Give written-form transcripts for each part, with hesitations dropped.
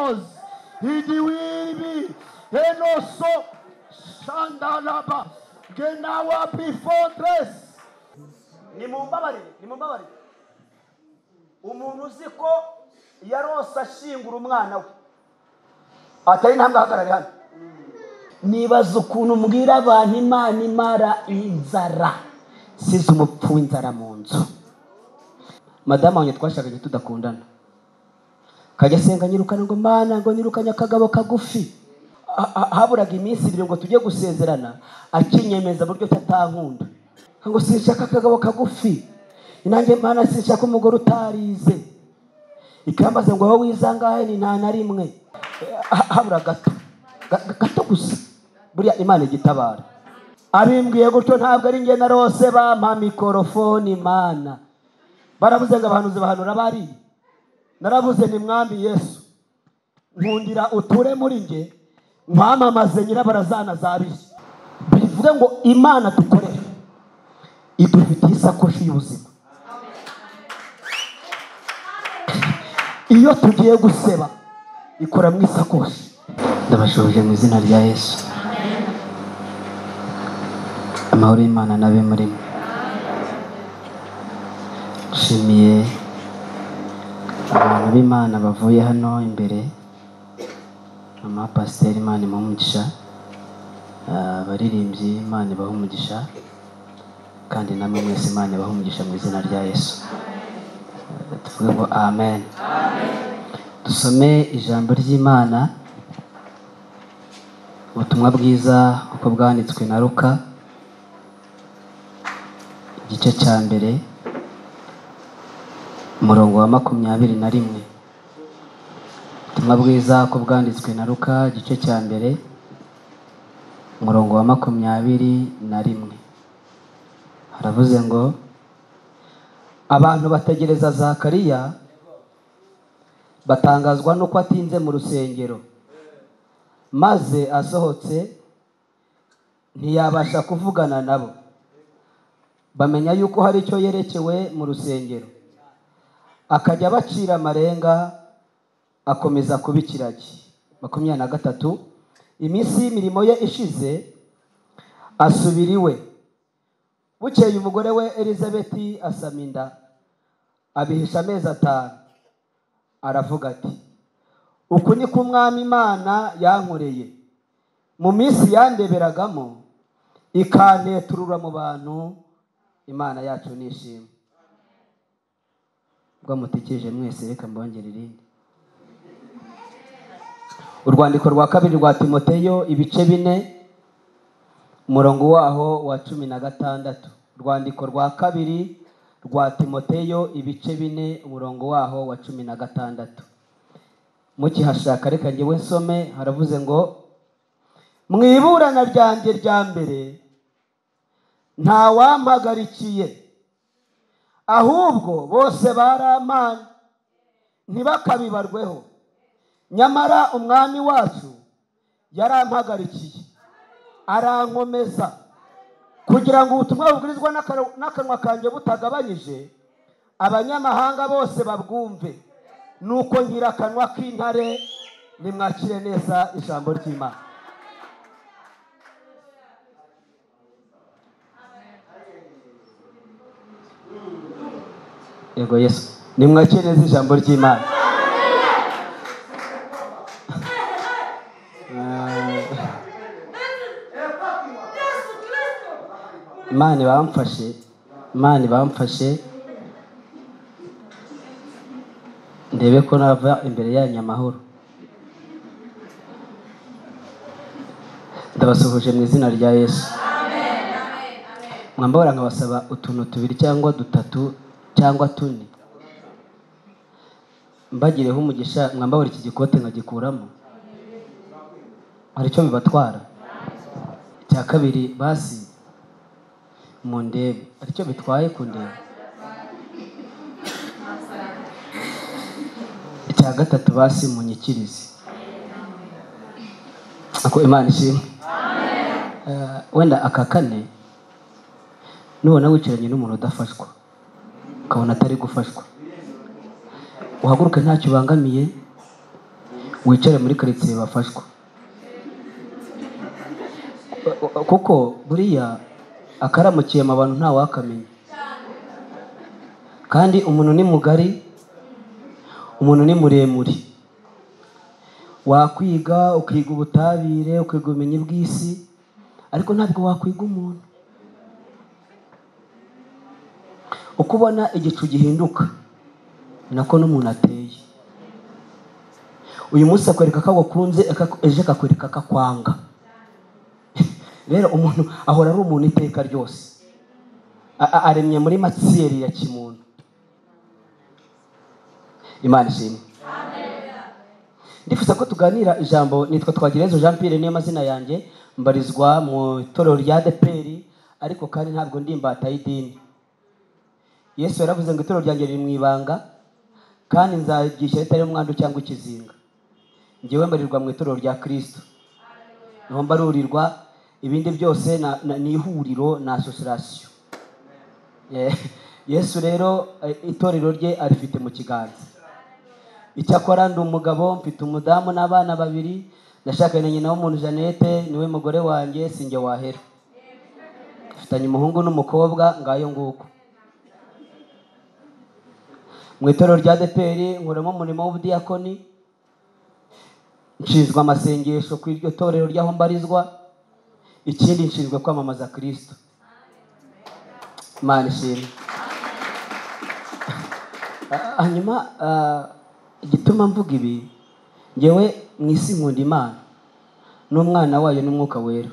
Rose Idiwibi Enoso Shandalaba Genawa Bifotres. Nimumbabarire, nimumbabarire. Umuntu uzi ko yarose ashingura umwana we atari intambwe ahagarare hano. Nibaza ukuntu mbwira abantu Imana imara inzara, size umupfu w'inzara mu nzu. Madamu wanjye twashakanye tudakundana, kajya asenga nyirukana ngo Mana ngo nirukanye akagabo kagufi. Haburaga iminsi ibiri ngo tujye gusezerana, akinyemeza buryo atankunda ngo sinshaka akagabo kagufi, nanjye Mana sinshaka umugore utarize. Ikambaza ngo wowe wizangahe? Ni nta na rimwe. Habura gato gato gusa, buriya Imana igitabara. Abimbwiye gutyo ntabwo ari njye narose bampa mikorofone. Imana barabuze ngo abahanuzi bahanura bari, narabuze ni mwambi Yesu nkundira uture muri nge nkwamamaze nyirabarazana zabije. Bivuge ngo Imana dukorera idufitiye isakoshi y'ubuzima. Iyo tugiye guseba ikora mu isakoshi. Ndabashubije mu izina rya Yesu. Amahoro y'Imana nabe muri mwe. Nshimiye abantu b'Imana bavuye hano imbere, mama pasiteri Imana imuhe umugisha, abaririmbyi Imana ibahe umugisha, kandi namwe mwese Imana ibahe umugisha mu izina rya Yesu. Tuvuge ngo amen. Dusome ijambo ry'Imana, ubutumwa bwiza uko bwanditswe na Luka, igice cya mbere, umurongo wa 21. Ubutumwa bwiza uko bwanditswe na Luka, igice cya mbere, umurongo wa 21. Haravuze ngo abantu bategereza Zakariya batangazwa nuko atinze mu rusengero, maze asohotse ntiyabasha kuvugana nabo. Bamenya yuko hari icyo yerekewe mu rusengero, akajya bacira amarenga, akomeza kuba ikiragi. 23 iminsi y'imirimo ye ishize asubira iwe. Bukeye umugore we Elizabeti asama inda, abihisha amezi 5. Aravuga ati uku ni ko Umwami Imana yankoreye mu minsi yandeberagamo, ikanteturura mu bantu. Imana yacu nishimwe. Ubwo mutekereje mwese, reka mbongere irindi. Urwandiko rwa kabiri rwa Timoteyo, ibice 4, umurongo waho wa 16. Urwandiko rwa kabiri rwa Timoteyo, ibice 4, umurongo waho wa 16. Mukihashaka reka njyewe nsome. Haravuze ngo mu iburana ryanjye rya mbere nta wampagarikiye, ahubwo bose barampanye ntibakabibarweho, nyamara Umwami wacu yarampagarikiye arankomeza, kugira ngo ubutumwa bubwirizwa n'akanwa kanjye butagabanyije abanyamahanga bose babwumve. Nuko ngira akanwa k'intare. Nimwakire neza ijambo ry'Imana. Yego Yesu, nimwakire neza ijambo ry'Imana. Imana ibamfashe, Imana ibamfashe ndebe ko nava imbere yanyu amahoro. Ndabasuhuje mu izina rya Yesu. Mwambara nkabasaba utuntu tubiri cyangwa dutatu cyangwa tune, mbagireho umugisha. Mwambara iki gikote nkagikuramo, hari icyo bibatwara? Icya kabiri basi mundebe, hari icyo bitwaye kundeba? Icya gatatu basi munyikirize. Ako Imana ishimwe. Wenda aka kane, nubona wicaranye n'umuntu udafashwa, ukabona atari gufashwa, uhaguruke ntacyo ubangamiye, Wicare muri karitsiye bafashwa, kuko buriya akaramukiye mu bantu ntawakamenya. Kandi umuntu ni mugari, umuntu ni muremure. Wakwiga ukiga ubutabire, ukiga ubumenyi bw'isi, ariko ntabwo wakwiga umuntu. Uko ubona igicu gihinduka nako n'umuntu ateye. Uyu munsi akwereka ko agukunze, ejo akakwereka ko akwanga. Rero umuntu ahora ari umuntu iteka ryose, aremye muri matiyeri ya kimuntu. Imana ishimwe. Ndifuza ko tuganira ijambo. Nitwa Twagirayezu Jean Pierre, niyo mazina yanjye, mbarizwa mu itorero rya ADEPR, ariko kandi ntabwo ndi imbata y'idini. Yesu yaravuze ngo itorero ryanjye riri mu ibanga, kandi nzagisha ritari umwandu cyangwa ikizinga. Njyewe mbarirwa mu itorero rya Kristo, niho mbarurirwa. Ibindi byose ni ihuriro na association. Yesu rero itorero rye arifite mu kiganza. Icyakora ndi umugabo, mfite umudamu n'abana babiri, nashakanye na nyina w'umuntu Jeannette, niwe mugore wanjye, sinjye wahera. Mfitanye umuhungu n'umukobwa, ngayo nguko. Mu itorero rya ADEPR nkoramo umurimo w'ubudiyakoni, nshinzwe amasengesho ku iryo torero ry'aho mbarizwa, ikindi nshinzwe kwamamaza Kristo. Imana ishimwe. Hanyuma igituma mvuga ibi, ngewe mu isi nkunda Imana n'umwana wayo n'umwuka wera.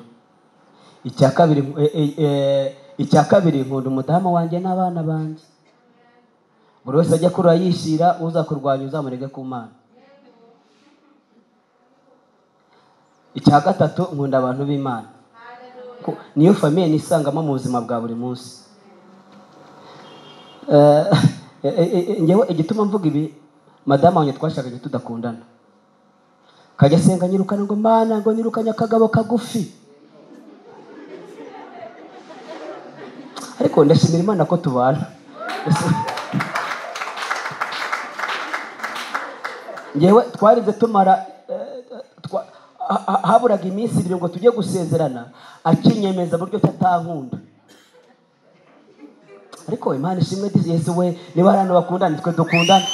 Icya kabiri nkunda umudamu wanjye n'abana banjye. Buri wese ajya kurura yishyira, uzakurwanya uzamurege ku Mana. Icya gatatu nkunda abantu b'Imana, niyo famiye nisangamo mu buzima bwa buri munsi. Ngewe igituma mvuga ibi, madamu wanjye twashakanye tudakundana, kajya asenga nyirukana ngo Mana, ngo nirukanye akagabo kagufi. Ariko ndashimira Imana ko tubana. Ngewe twarize tumara haburaga iminsi ibiri ngo tujye gusezerana, akinyemeza buryo atankunda. Ariko Imana ishimwe, Yesu we, niba hari abantu bakundana twe dukundana.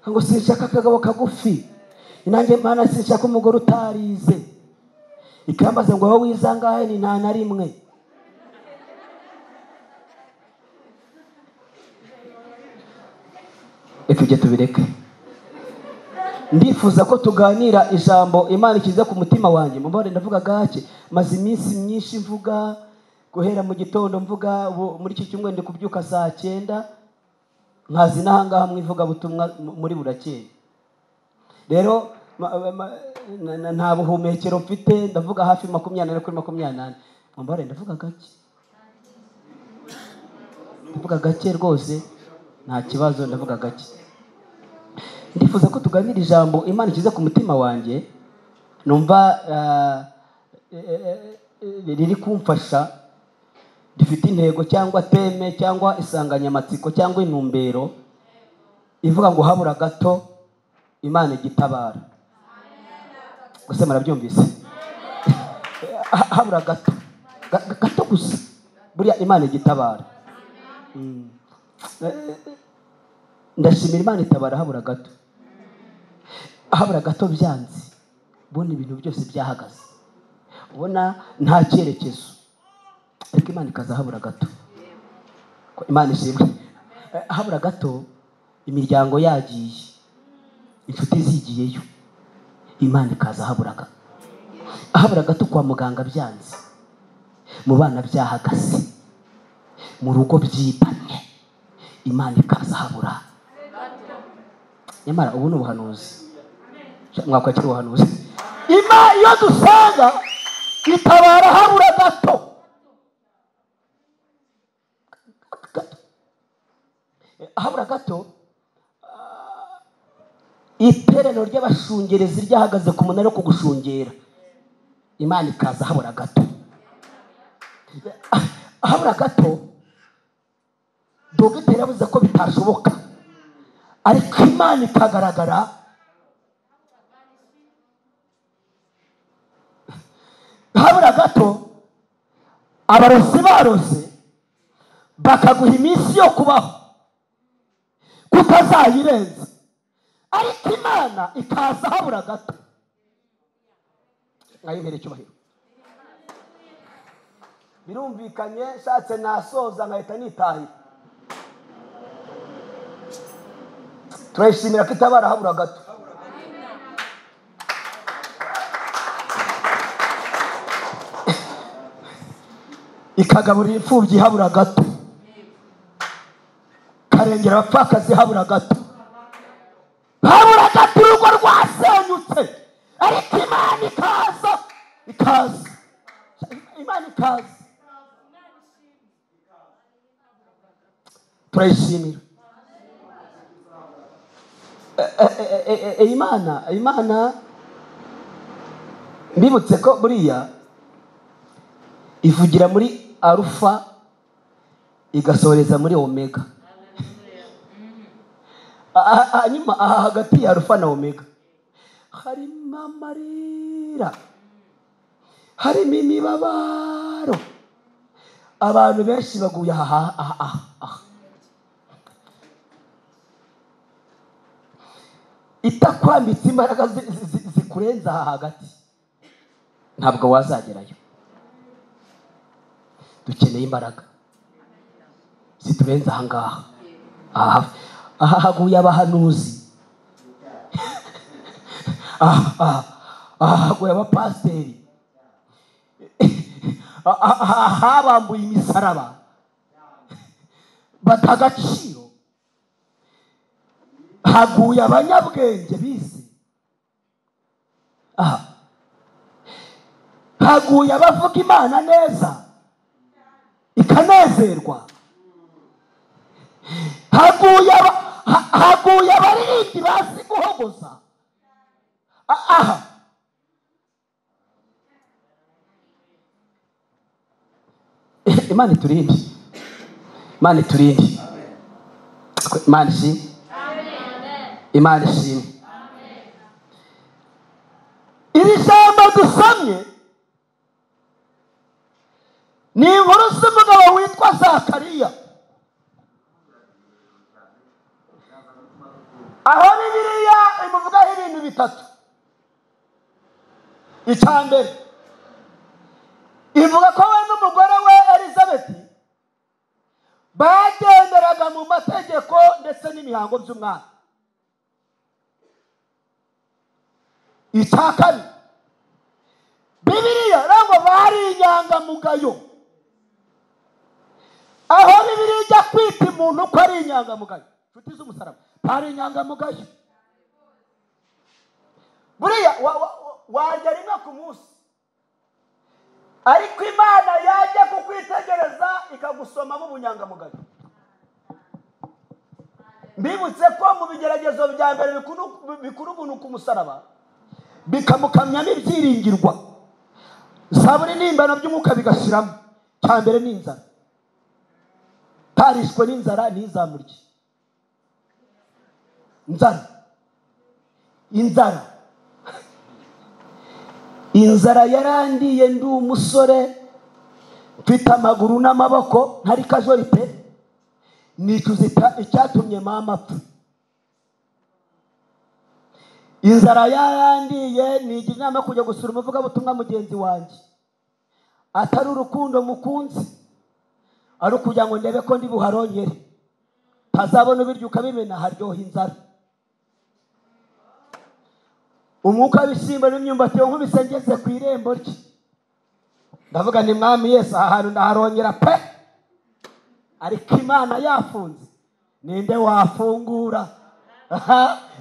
Ngo sinshaka akagabo kagufi, nanjye Mana sinshaka umugore utarize. Ikambaza ngo wowe wizangahe, ni nta na rimwe. Reka ibyo tubireke. Ndifuza ko tuganira ijambo Imana ikize ku mutima wanjye. Mubare ndavuga gake, maze iminsi myinshi mvuga, guhera mu gitondo mvuga, muri iki cyumweru ndi kubyuka saa 9 nkazi n'ahangaha mu ivugabutumwa muri burakeye. Rero nta buhumekero mfite, ndavuga hafi 24 kuri 24. Mubare ndavuga gake, ndavuga gake rwose, nta kibazo, ndavuga gake. Ndifuza ko tuganira ijambo Imana ikize ku mutima wanjye, numva riri kumfasha, rifite intego cyangwa teme cyangwa isanganyamatsiko cyangwa intumbero ivuga ngo habura gato Imana igitabara. Gusa murabyumvise? Habura gato, gato gusa, buriya Imana igitabara. Ndashimira Imana itabara habura gato. Habura gato byanze, ubona ibintu byose byahagaze, ubona nta cyerekezo, ariko Imana ikaza habura gato. Imana ishimwe. Habura gato imiryango yagiye, inshuti zigiyeyo, Imana ikaza habura gato. Habura gato kwa muganga byanze, mu bana byahagaze, mu rugo byipanye, Imana ikaza habura. Nyamara ubu ni ubuhanuzi, mwakwakira ubuhanuzi. Imana iyo dusanga itabara habura gato. Habura gato iteraniro ry'abashungerezi ryahagaze ku munara wo kugushungera, Imana ikaza habura gato. Habura gato Dogiteri yavuze ko bitashoboka, ariko Imana ikagaragara. Habura gato abarozi barose bakaguha iminsi yo kubaho kutazayirenza, ariko Imana ikaza habura gato. Nkayibere icyubahiro. Birumvikanye, nshatse nasoza nkahita nitahira. Turayishimira ko itabara habura gato. Ikagaburira imfubyi habura gato, karengera abapfakazi habura gato. Habura gato urugo rwasenyutse, ariko Imana ikaza, ikaza, Imana ikaza. Turayishimira Imana. Imana mbibutse ko buriya ivugira muri Arufa igasoreza muri Omega. Hanyuma aha hagati ya Arufa na Omega harimo amarira, harimo imibabaro. Abantu benshi baguye aha aha aha. Itakwambitse imbaraga zikurenza aha hagati, ntabwo wazagerayo. Dukeneye imbaraga ziturenza aha ngaha. Aha haguye abahanuzi, aha haguye abapasiteri, aha habambuye imisaraba bata agaciro, haguye abanyabwenge bize, aha haguye abavuga Imana neza ikanezerwa, haguye abaririmbyi bazi guhogoza. Aha Imana iturinde, Imana iturinde, Imana ishimwe, Imana ishimwe. Iri jambo dusomye ni inkuru z'umugabo witwa Zakariya, aho Bibiliya imuvugaho ibintu bitatu. Icya mbere, ivuga ko we n'umugore we Elizabeti bagenderaga mu mategeko ndetse n'imihango by'umwami. Icya kabiri, Bibiliya ngo bari inyangamugayo. Aho Bibiliya ijya kwita umuntu ko ari inyangamugayo, inshuti z'umusaraba, bari inyangamugayo. Buriya warya rimwe ku munsi, ariko Imana yajya kukwitegereza ikagusomamo ubunyangamugayo. Mbibutse ko mu bigeragezo bya mbere bikuru umuntu ku musaraba bikamukamyamo ibyiringirwa, zaburi n'imbano by'umwuka bigashiramo. Cya mbere ni inzara, tarishwe n'inzara ntizamurye. Inzara, inzara, inzara yarandiye. Ndi umusore mfite amaguru n'amaboko ntari kajorite, nicuza icyatumye mama apfa. Inzara yarandiye, nigira inama kujya gusura umuvugabutumwa mugenzi wanjye, atari urukundo mukunzi, ari ukugira ngo ndebe ko ndi buharongere, ntazabona ubirya ukabimena, haryoha inzara. Umwuka w'ibishyimbo n'imyumbati wankubise ngeze ku irembo rye, ndavuga ni Mwami Yesu, aha hantu ndaharongera pe. Ariko Imana yafunze, ninde wafungura?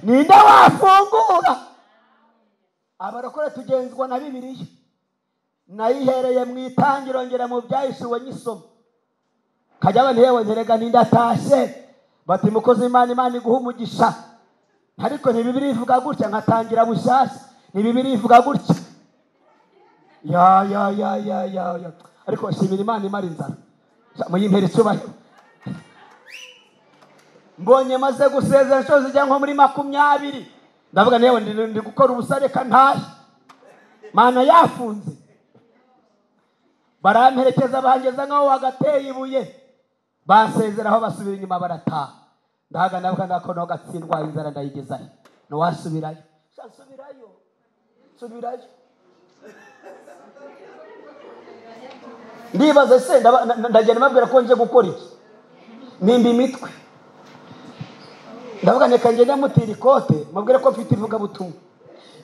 Ninde wafungura? Abarokore tugenzwa na Bibiliya, nayihereye mu itangiro ngera mu byahishuwe nyisoma. Kajya abantu yewe nterega nindatashye, bati mukozi Imana, Imana iguha umugisha. Ariko ni Bibiliya ivuga gutya, nkatangira bushyashya, ni Bibiliya ivuga gutya. Ya ya ya ya ya ya. Ariko shimira Imana imara inzara, muyimpere icyubahiro. Mbonye maze gusezera inshuro zijya nko muri 20, ndavuga yewe ndi gukora ubusa, reka ntahe, Mana yafunze. Baramperekeza bangeza nkaho wagateye ibuye, bansezeraho basubira inyuma barataha. Ndahaga ndavuga ndako no gatsindwa inzara ndayigezayo, ntiwasubirayo. Nsubirayo, nsubirayo. Ndibaza se ndagenda mbabwira ko nje gukora iki, nimba imitwe. Ndavuga neka ngenda mutira ikote mubwire ko mfite ivugabutumwa.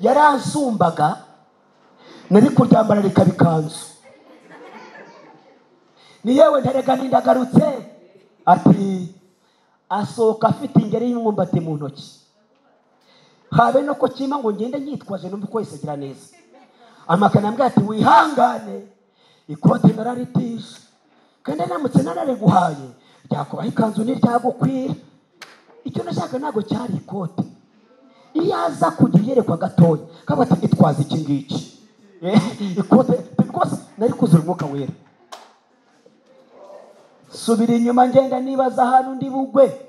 Yaransumbaga nari kuryambara rikaba ikanzu. Ni yewe nterega nindagarutse. Ati asohoka afite ingeri y'umwumbati mu ntoki, habe no ko kima ngo ngende nyitwaje numva ko yese agira neza. Amakana ambwira ati wihangane, ikote nararitisha kandi namutse narariguhaye ryakubaho ikanzu ntiryagukwira. Icyo nashaka ntabwo cyari ikote. Iyo aza kugira iyerekwa gatoya kavuga ati itwaza iki ngiki, ikote rwose nari kuzura umwuka wera. Subira inyuma ngenda nibaza ahantu ndi bugwe,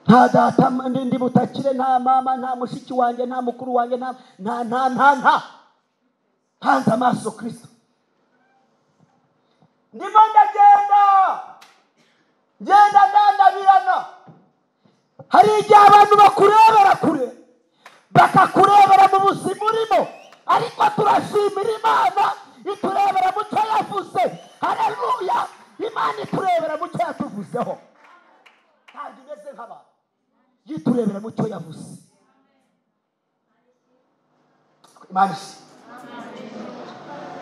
nta data ndi butakire, nta mama, nta mushiki wanjye, nta mukuru wanjye, nta nta nta nta nta. Hanze amaso Kristo. Ndimo ndagenda ngenda ndandabirana. Hari igihe abantu bakurebera kure, bakakurebera mu buzima urimo, ariko turashimira Imana iturebera mu cyo yavuze. Haleluya! Imana iturebera mu cyo yatuvuzeho, ntabwo imeze nk'abantu, yiturebera mu cyo yavuze. Imana ishimwe.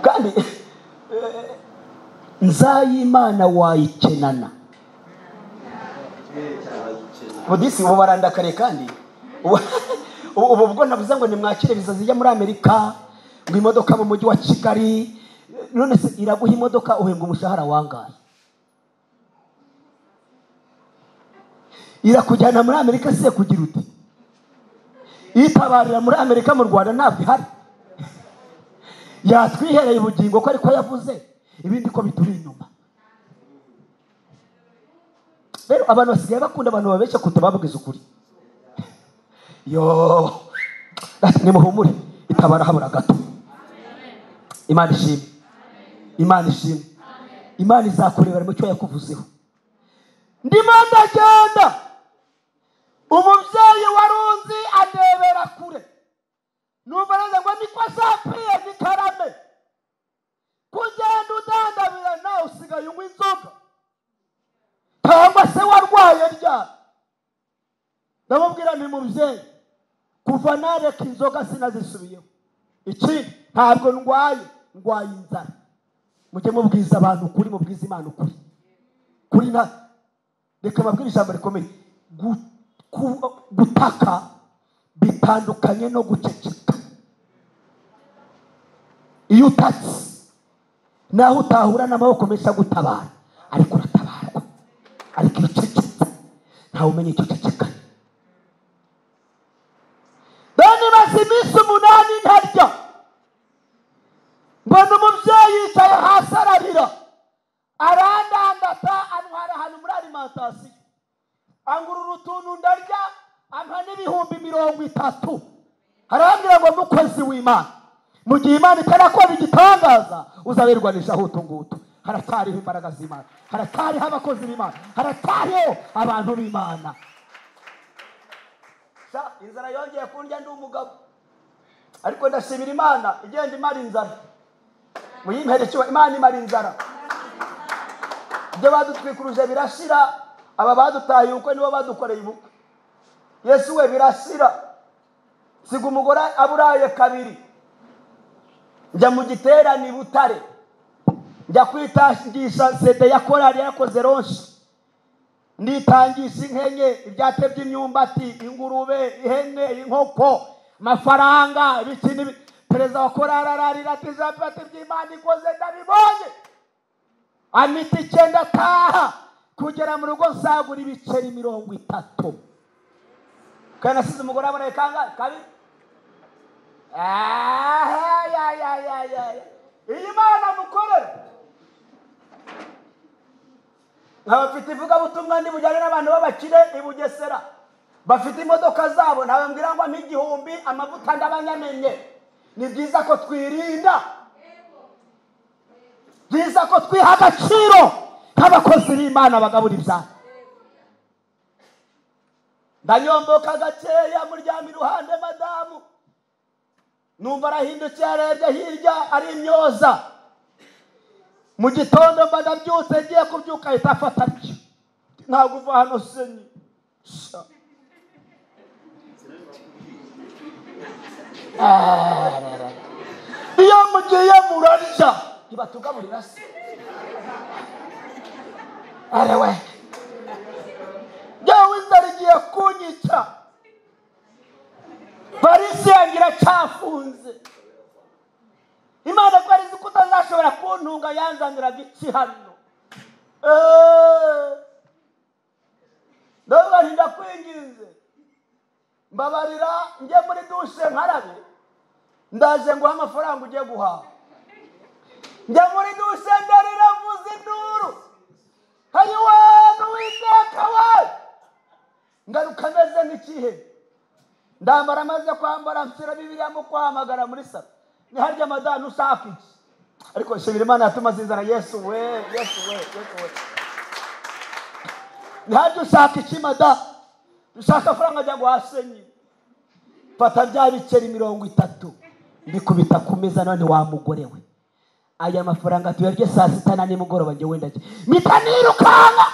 Kandi nzayimana wayikenana. Budisi ubu barandakare, kandi ubu ubwo navuze ngo nimwakire viza zijya muri Amerika, ngo imodoka mu mujyi wa Kigali. None se iraguha imodoka uhembwa umushahara wangahe? Irakujyana muri Amerika se kugira uti itabarira muri Amerika, mu Rwanda ntabwo ihari. Yatwihereye ubugingo ko ariko yavuze, ibindi ko bituri inyuma. Rero abantu basigaye bakunda abantu babeshya kutababwiza ukuri. Yo, nimuhumure, itabara habura gato. Imana ishimwe, Imana ishimwe. Imana izakurebera mu cyo yakuvuzeho. Ndimo ndagenda, umubyeyi warunzi andebera kure, numva araza ngo niko sapie ni karame. Kugenda udandabira nawe usigaye unywa inzoga, cyangwa se warwaye ryari. Ndamubwira nti mubyeyi, kuva nareka inzoga sinazisubiyeho. Ikindi ntabwo ndwaye, ndwaye inzara. Mujye mubwiza abantu ukuri, mubwiza Imana ukuri. Kuri nta reka mbabwire ijambo rikomeye. Gutaka bitandukanye no guceceka. Iyo utatse naho utahura n'amaboko menshi agutabara, ariko uratabarwa. Ariko iyo ucecetse ntawe umenya icyo uceceka. Dani maze iminsi 8 ntarya, mbona umubyeyi yicaye hasi ararira, arandandata, antwara ahantu muri alimentation, angurura utuntu ndarya, ampa n'ibihumbi 30. Arambwira ngo mukozi w'Imana, mu gihe Imana itarakora igitangaza uzaberwanishaho utu ngutu. Haracyariho imbaraga z'Imana, haracyariho abakozi b'Imana, haracyariho abantu b'Imana. Inzara yongeye kundya ndi umugabo, ariko ndashimira Imana igenda imara inzara. Muyimpere icyo Imana imara inzara. Ibyo badutwikuruje birashira, aba badutaye ubukwe nibo badukoreye ubukwe. Yesu we birashira. Siga umugore aburaye kabiri, njya mu giterane i Butare, njya kwitangisha sede ya korali yakoze ronshi, nditangisha inkenye, ibyate by'imyumbati, ingurube, ihene, inkoko, amafaranga, ibiki n'ibi. Perezida wa korali ararira ati ijambo ry'Imana ikoze ndabibonye. Amita 9 ataha, kugera mu rugo nsagura ibiceri 30. Kandi nasize umugore aburaye kangahe? Kabiri. Iyi Mana mukorera. Nkaba mfite ivugabutumwa ndi bujyane n'abantu b'abakire i Bugesera bafite imodoka zabo, ntawe mbwira ngo ampe 1000 amavuta ndabanyamenye. Ni byiza ko twirinda, byiza ko twiha agaciro nk'abakozi b'Imana bagabura ibyaha. Ndanyomboka gakeya muryama iruhande madamu, numva arahindukiye arebye hirya ari imyoza. Mu gitondo mba ndabyutse ngiye kubyuka ahita afata atyo, ntabwo uva hano senyi. Iyo mugiye murarya ntibatugaburira se? Arewe yewe, inzara igiye kunyica, varisi yanjye iracyafunze. Imana ko ari ko utazashobora kuntunga yanzaniraga iki hano? Ndavuga nti ndakwinginze mbabarira njye muri dushe nkarabe, ndaje nguhe amafaranga ugiye guhaha. Njya muri dushe ndarira mvuza induru, hayiwe n'Uwiteka we! Ngaruka meze nk'ikihe, ndambara, amaze kwambara nshyira Bibiliya mu kwamagara muri salo. Ni harya madamu ushaka iki? Ariko shimira Imana yatuma zinzana. Yesu we, Yesu we, Yesu we! Ni harya ushaka iki madamu? Ushaka amafaranga ajya guhasenyi. Fata bya biceri 30 mbikubita ku meza. None wa mugore we, aya mafaranga tuyarye saa sita na nimugoroba, njye wenda mpita nirukanka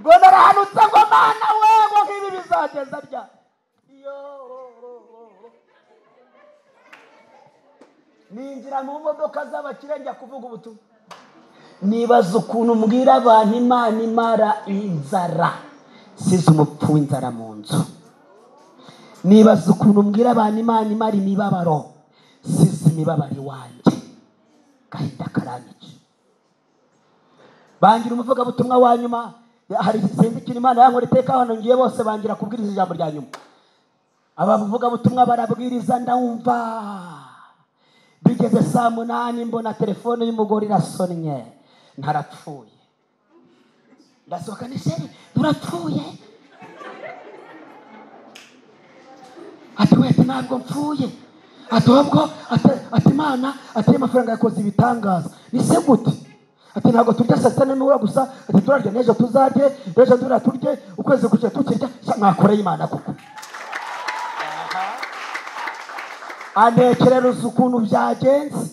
ngo narahanutse ngo mana we, ngo nk'ibi bizageza rya iyo. Ninjira mu modoka z'abakire njya kuvuga ubutumwa. Nibaza ukuntu mbwira abantu Imana imara inzara size umupfu w'inzara mu nzu. Nibaza ukuntu mbwira abantu Imana imara imibabaro size imibabaro iwanjye. Gahinda karanyica. Bangira umuvugabutumwa wa nyuma. Hari sinzi ikintu Imana yankora iteka, hano ngiye bose bangira kubwiriza ijambo rya nyuma. Abavugabutumwa barabwiriza ndawumva, bigeze saa 8 mbona telefone y'umugore irasonnye, ntarapfuye. Ndasohoka ni chéri turapfuye? Ati wese ntabwo mpfuye, ati ahubwo ati Imana ati amafaranga yakoze ibitangaza. Ni se gute? Ati ntabwo turya saa sita n'imibura gusa, ati turarya n'ejo tuzarye, n'ejo turya turye, ukwezi kuce tukirya. Mwakoreye Imana koko. Anekerereza ukuntu byagenze.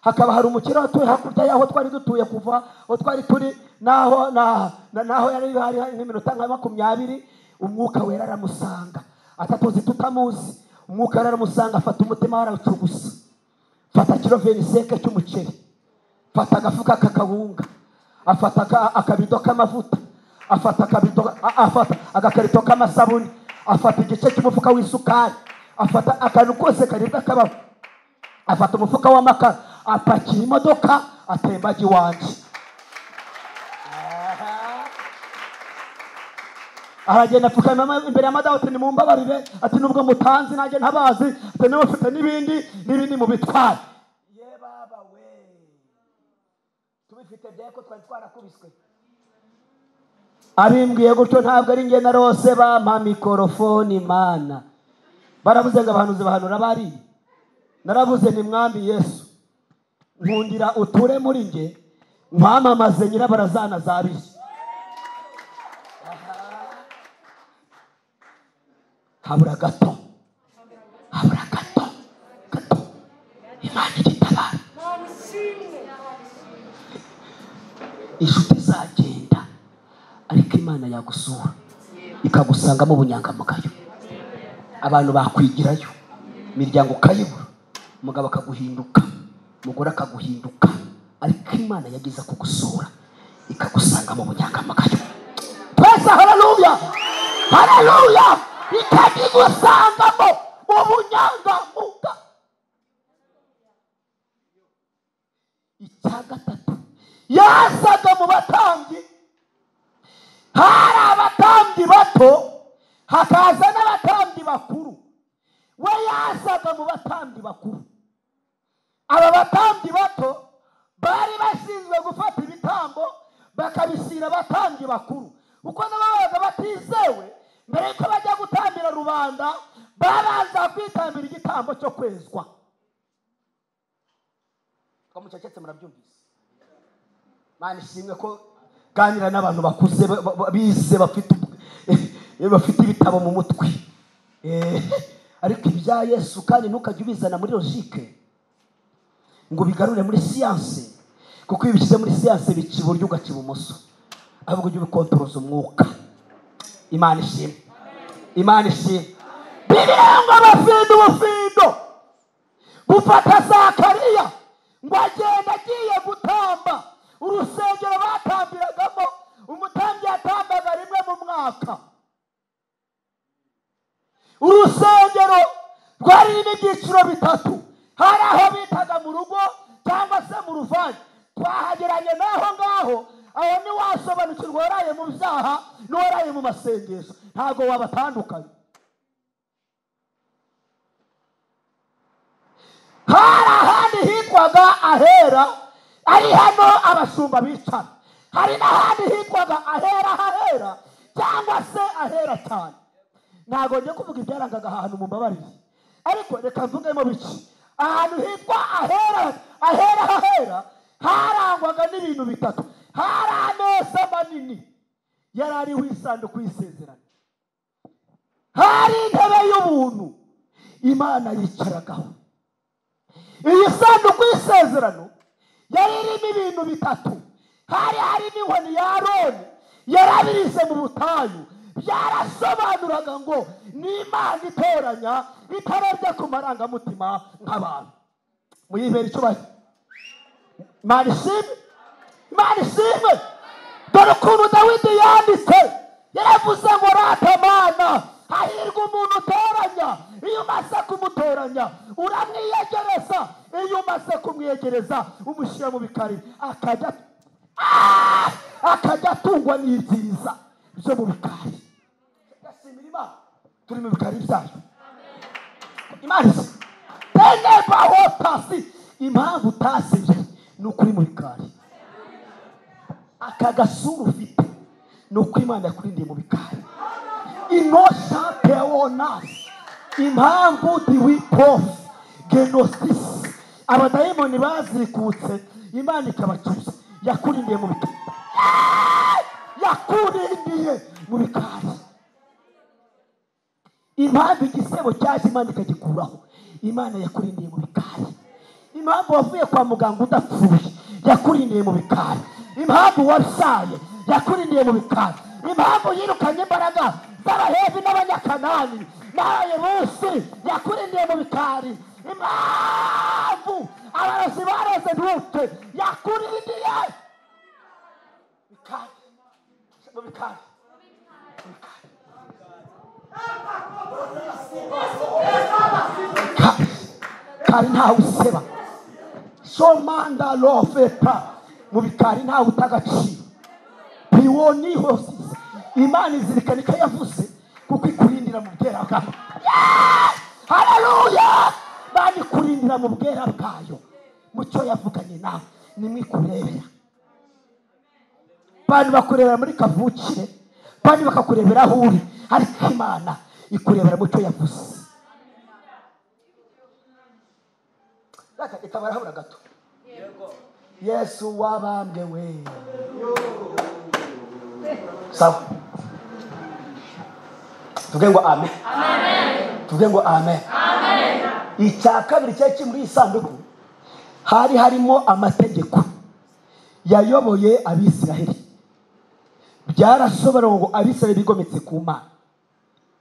Hakaba hari umukire watuye hakurya y'aho twari dutuye, kuva aho twari turi naho naho yari hari nk'iminota nka 20. Umwuka Wera aramusanga, atatuzi tutamuzi. Umwuka Wera aramusanga, afata umutima arawucugusa. Fata kilo 25 cy'umuceri, fata agafuka k'akawunga, afata akabido k'amavuta, afata akabido, afata agakarito k'amasabuni, afata igice cy'umufuka w'isukari, afata akantu kose karibwa kabaho, afata umufuka w'amakara, apakira imodoka atemba ajya iwanjye. Aragenda apfukama imbere ya madamu ati nimumbabarire, ati nubwo mutanzi nanjye ntabazi, ati niba mufite n'ibindi n'ibindi mubitware. Ye baba we, tubifite byaye ko twari twarakubiswe. Abimbwiye gutyo ntabwo ari njye narose bampa mikorofoni. Imana barabuze ngo abahanuzi bahanura bariye. Narabuze ni mwambi Yesu, nkundira uture muri nge nkwamamaze nyirabarazana zabiye. Habura gato, habura gato gato, Imana igitabara. Inshuti zagenda, ariko Imana yagusura ikagusangamo ubunyangamugayo. Abantu bakwigirayo, imiryango ukayibura, umugabo akaguhinduka, umugore akaguhinduka, ariko Imana yagize kugusura ikagusangamo ubunyangamugayo. Twese haleluya, haleluya! Ikagusangamo ubunyangamugayo. Icya gatatu, yazaga mu batambyi. Hari abatambyi bato, hakaza n'abatambyi bakuru. We yazaga mu batambyi bakuru. Aba batambyi bato bari bashinzwe gufata ibitambo. bakabishyira abatambyi bakuru, kuko nabo babaga batizewe. Mbere yuko bajya gutambira rubanda babanza kwitambira igitambo cyo kwezwa. Ko mucecetse murabyumvise. Imana ishimwe ko ganira n'abantu bakuze bize bafite ibitabo mu mutwe. Ariko ibya Yesu kandi ntukajye ubizana muri logique ngo bigarure muri siyanse, kuko iyo ubishyize muri siyanse bica iburyo ugaca ibumoso, ahubwo ujye ubikontoroza umwuka. Imana ishimwe, Imana ishimwe. Bibiliya ngo abafindo ubufindo bufata Zakariya ngo agenda agiye gutamba. Urusengero batambiragamo umutambyi yatambaga rimwe mu mwaka. Urusengero rwari rurimo ibyiciro bitatu. Hari aho bitaga mu rugo cyangwa se mu ruvange, twahageranye n'aho ngaho. Aho ntiwasobanukirwa waraye mu byaha n'uwaraye mu masengesho, ntabwo wabatandukanye. Hari ahandi hitwaga ahera, ari hano abashumba bicara. Hari n'ahandi hitwaga ahera hahera cyangwa se ahera cyane. Ntabwo ngiye kuvuga ibyarangaga ahantu mumbabarire, ariko reka mvugemo bike. Ahantu hitwa ahera ahera hahera harangwaga n'ibintu bitatu. Hari ameza manini yari ariho isanduku y'isezerano, hari intebe y'ubuntu Imana yicaragaho. Iyi sanduku y'isezerano yari irimo ibintu bitatu. Hari harimo inkoni ya Aroni yarabirize mu butayu, byarasobanuraga ngo ni Imana itoranya itarebye ku marangamutima nk'abantu. Muyibere icyubahiro. Imana ishimwe, Imana ishimwe. Dore ukuntu Dawidi yanditse, yaravuze ngo rata Mana, hahirwa umuntu utoranya. Iyo umaze kumutoranya uramwiyegereza, iyo umaze kumwiyegereza umushyira mu bikari, akajya atungwa n'ibyiza byo mu bikari. Ndashimira Imana turi mu bikari byayo. Imana tenebahotasi, impamvu utasibye ni ukuri mu bikari. Aka gasura ufite ni uko Imana yakurindiye mu bikari. Inosha peonas, impamvu diwipof genostis, abadayimoni bazikutse Imana ikabacuza, yakurindiye mu bikari, yakurindiye mu bikari. Impamvu igisebo cyaje Imana ikagikuraho, Imana yakurindiye mu bikari. Impamvu wavuye kwa muganga udapfuye, yakurindiye mu bikari. Impamvu wabyaye, yakurindiye mu bikari. Impamvu yirukanye imbaraga z'abahevi n'abanyakanani n'abayebusi, yakurindiye mu bikari. Impamvu abarozi baroze ntupfe, yakurindiye bikari, mu bikari. Kari ntawe useba, somanda lofeta mu bikari ntawe utagaciro. Piwoniho Imana izirikana icyo yavuze kuko ikurindira mu bwera bwayo. Haleluya! Imana ikurindira mu bwera bwayo, mu cyo yavuganye nawe nimwe ikurebera. Abantu bakurebera muri kavukire, abantu bakakurebera aho uri, ariko Imana ikurebera mu cyo yavuze. Reka barahabura gato. Yesu wabambwe we. Sawa. Tuvuge ngo amen. Tuvuge ngo amen. Icya kabiri cyari kiri muri iyi sanduku, hari harimo amategeko yayoboye Abisiraheli. Byarasobanura ngo Abisiraheli bigometse ku Mana,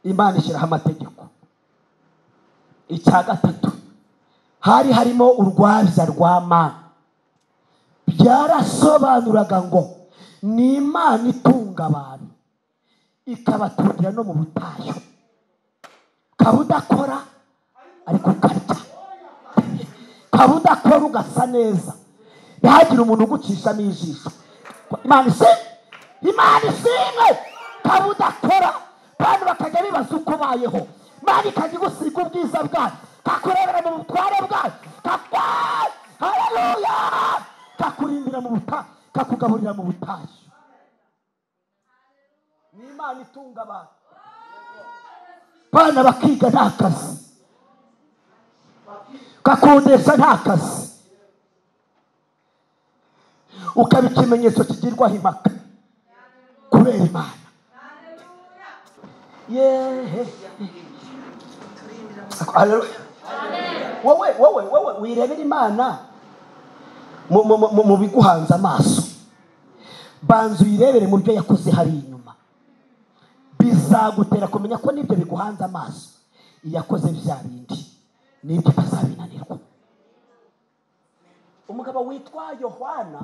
Imana ishyiraho amategeko. Icya gatatu hari harimo urwabya rwa Mana. Byarasobanuraga ngo ni Imana itunga abantu ikabatungira no mu butayu. Ukaba udakora ariko ukarya, ukaba udakora ugasa neza, ntihagire umuntu ugucishamo ijisho. Imana ishimwe, Imana ishimwe. Ukaba udakora abantu bakajya bibaza uko ubayeho, Imana ikajya igusiga ubwiza bwayo, ikakurebera mu butware bwayo, haleluya, ikakurindira mu butayu, ikakugaburira mu butayu. Ni Imana itunga abantu, bana bakiga nta kazi, ugakodesha nta kazi, ukaba ikimenyetso kigirwaho impaka kubera Imana. Yehe, wowe wowe wowe wirebera Imana mu biguhanze amaso, banza uyirebere mu byo yakoze hari inyuma, bizagutera kumenya ko n'ibyo biguhanze amaso iyakoze bya bindi n'ibyo itazabinanirwa. Umugabo witwa Yohana,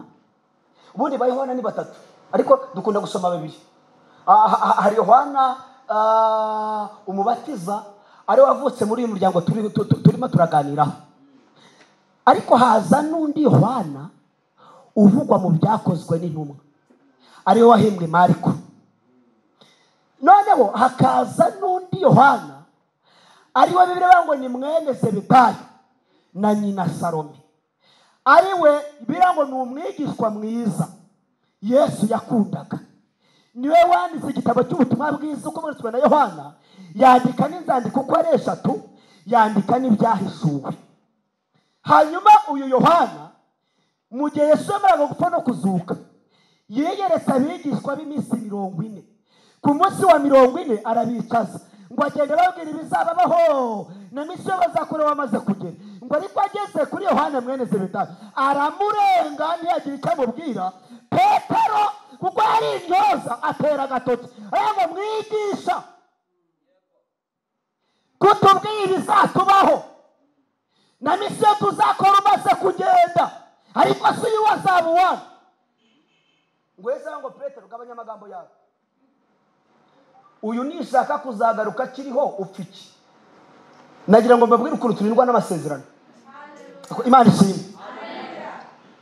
ubundi ba Yohana ni batatu ariko dukunda gusoma babiri. Hari Yohana umubatiza ari wavutse muri uyu muryango turimo turaganiraho, ariko haza n'undi Yohana uvugwa mu byakozwe n'intumwa ariwe wahimbwe Mariko. Noneho hakaza n'undi Yohana ariwe Bibiliya ngo ni mwene Zebedayo na nyina Salome, ariwe Bibiliya ngo ni umwigishwa mwiza Yesu yakundaga. Niwe wanditse igitabo cy'ubutumwa bwiza uko na Yohana, yandika n'inzandiko uko ari eshatu, yandika n'ibyahishuwe. Hanyuma uyu Yohana mu gihe Yesu yamaraga gupfa no kuzuka, yiyeretse abigishwa b'iminsi 40. Ku munsi wa 40 arabicaza ngo agende babwira ibizababaho na misiyo bazakora bamaze kugera. Ngo ariko ageze kuri Yohana mwene Zebedayo aramurenga ntiyagira icyo amubwira. Petero kuko yari intyoza atera agatoki ngo mwigisha, kutubwira ibizatubaho na misiyo tuzakora umaze kugenda, ariko si uyu wazaba uwana. Ngo Yesu ngo Petero gabanya amagambo yawe, uyu nishaka kuzagaruka kiriho upfa iki? Nagira ngo mbabwire ukuntu turindwa n'amasezerano. Imana ishimwe.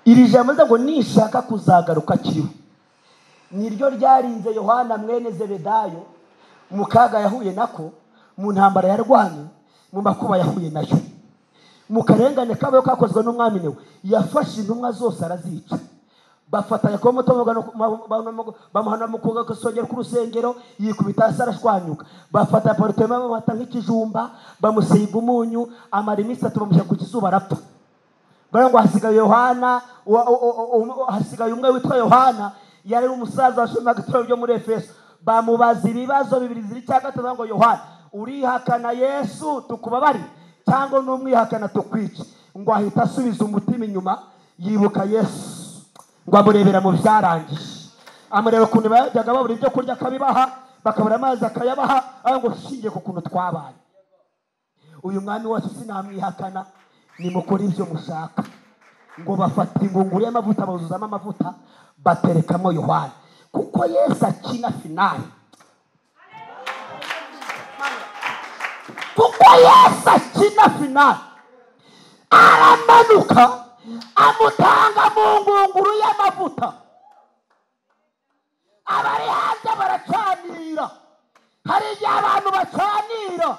Iri jambo ngo nishaka kuzagaruka kiriho niryo ryarinze Yohana mwene Zebedayo mu kaga yahuye nako, mu ntambara yarwanye, mu makuba yahuye nayo, mu karengane kabayo kakozwe n'umwami Newe. Yafashe intumwa zose arazica, bafata Yakobo muto bamuhana mu gasongero k'urusengero, yikubita hasi arashwanyuka. Bafata Barutema bamufata nk'ikijumba, bamusiga umunyu, amara iminsi 3 bamushyira ku kizuba arapfa. Ngo hasigaye Yohana, hasigaye umwe witwa Yohana, yari umusaza washomaga itorero ryo muri Efeso. Bamubaza ibibazo bibiri ziri cya gatatu ngo Yohana urihakana Yesu tukubabari cyangwa n'umwihakana tukwice? Ngo ahita asubiza umutima inyuma, yibuka Yesu, ngo amurebera mu byarangiye, amureba ukuntu bajyaga babura ibyo kurya akabibaha, bakabura amazi akayabaha, ngo shingiye ku kuntu twabaye, uyu mwami wacu sinamwihakana, nimukore ibyo mushaka. Ngo bafata ingunguru y'amavuta buzuzamo amavuta baterekamo Yohana, kuko Yesu akina finale. Kuko Yesu akina finale, aramanuka amutanga mu ngunguru y'amavuta. Abari hanze baracanira. Hari igihe abantu bacanira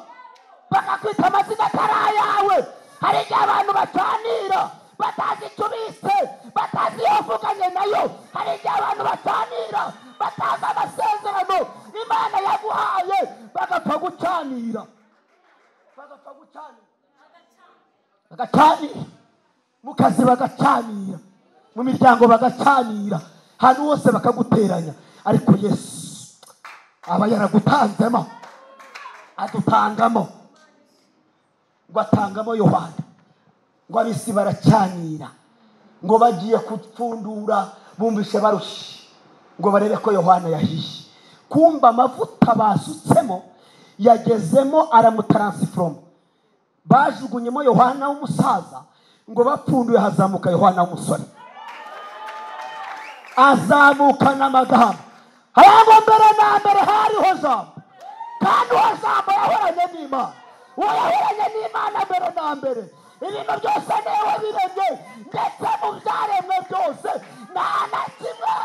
bakakwita amazina atari ayawe. Hari igihe abantu bacanira batazi icyo ubitse, batazi iyo uvuganye nayo. Hari igihe abantu bacanira batazi amasezerano Imana yaguhaye, bagapfa gucanira, bagapfa gucanira, bagacanira mu kazi, bagacanira mu miryango, bagacanira ahantu hose, bakaguteranya. Ariko Yesu aba yaragutanzemo, adutangamo, ngo atangamo Yohana. Ngo abisi baracanira, ngo bagiye kupfundura bumvishe barushye, ngo barebe ko Yohana yahiye. Kumba amavuta basutsemo yagezemo aramutaransiforomo. Bajugunyemo Yohana w'umusaza, ngo bapfunduye hazamuka Yohana w'umusore, azamukana amagambo. Ngo mbere na mbere hariho Jambo, kandi uwo Jambo yahoranye n'Imana, uwo yahoranye n'Imana mbere na mbere. Ibintu byose niwe biremye, ndetse mu byaremwe byose nta na kimwe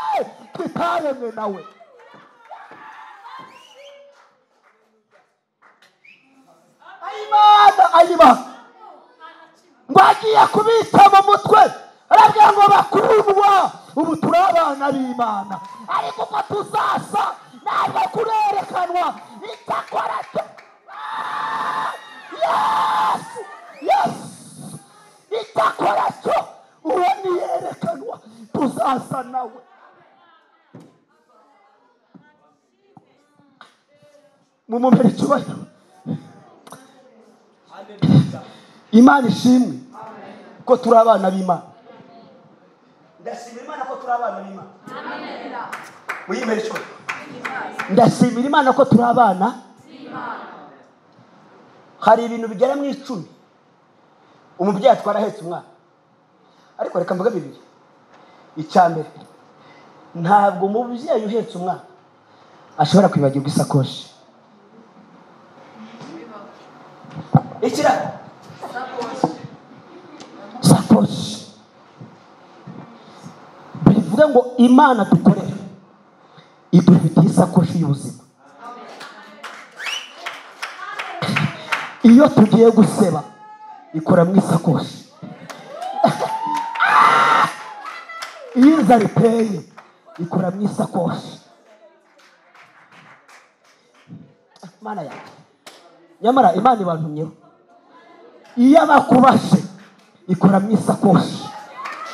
kitaremwe nawe. Ayimana, ayimana, ngo agiye kubita mu mutwe, arabwira ngo bakundwa, ubu turi abana b'Imana, ariko uko tuzasa ntabwo kuri Niyerekanwa, icyakora cyo Yesu, Yesu, icyakora cyo uwo niyerekanwa tuzasa nawe. Mumumpere icyubahiro. Imana ishimwe ko turi abana b'Imana. Ndashimira Imana ko turi abana b'Imana. Muyimere icyubahiro. Ndashimira Imana ko turi abana b'Imana. Hari ibintu bigera mu 10 umubyeyi atwara ahetse umwana, ariko reka mvuge bibiri. Icya mbere, ntabwo umubyeyi uhetse umwana ashobora kwibagirwa isakoshi. Ikira sakoshi bivuga ngo Imana dukorera idufitiye isakoshi y'ubuzima. Iyo tugiye guseba ikora mu isakoshi. Iyo inzara iteye ikora mu isakoshi. Mana yanjye, nyamara Imana ibantumyeho. Iyo abakubashe ikora mu isakoshi.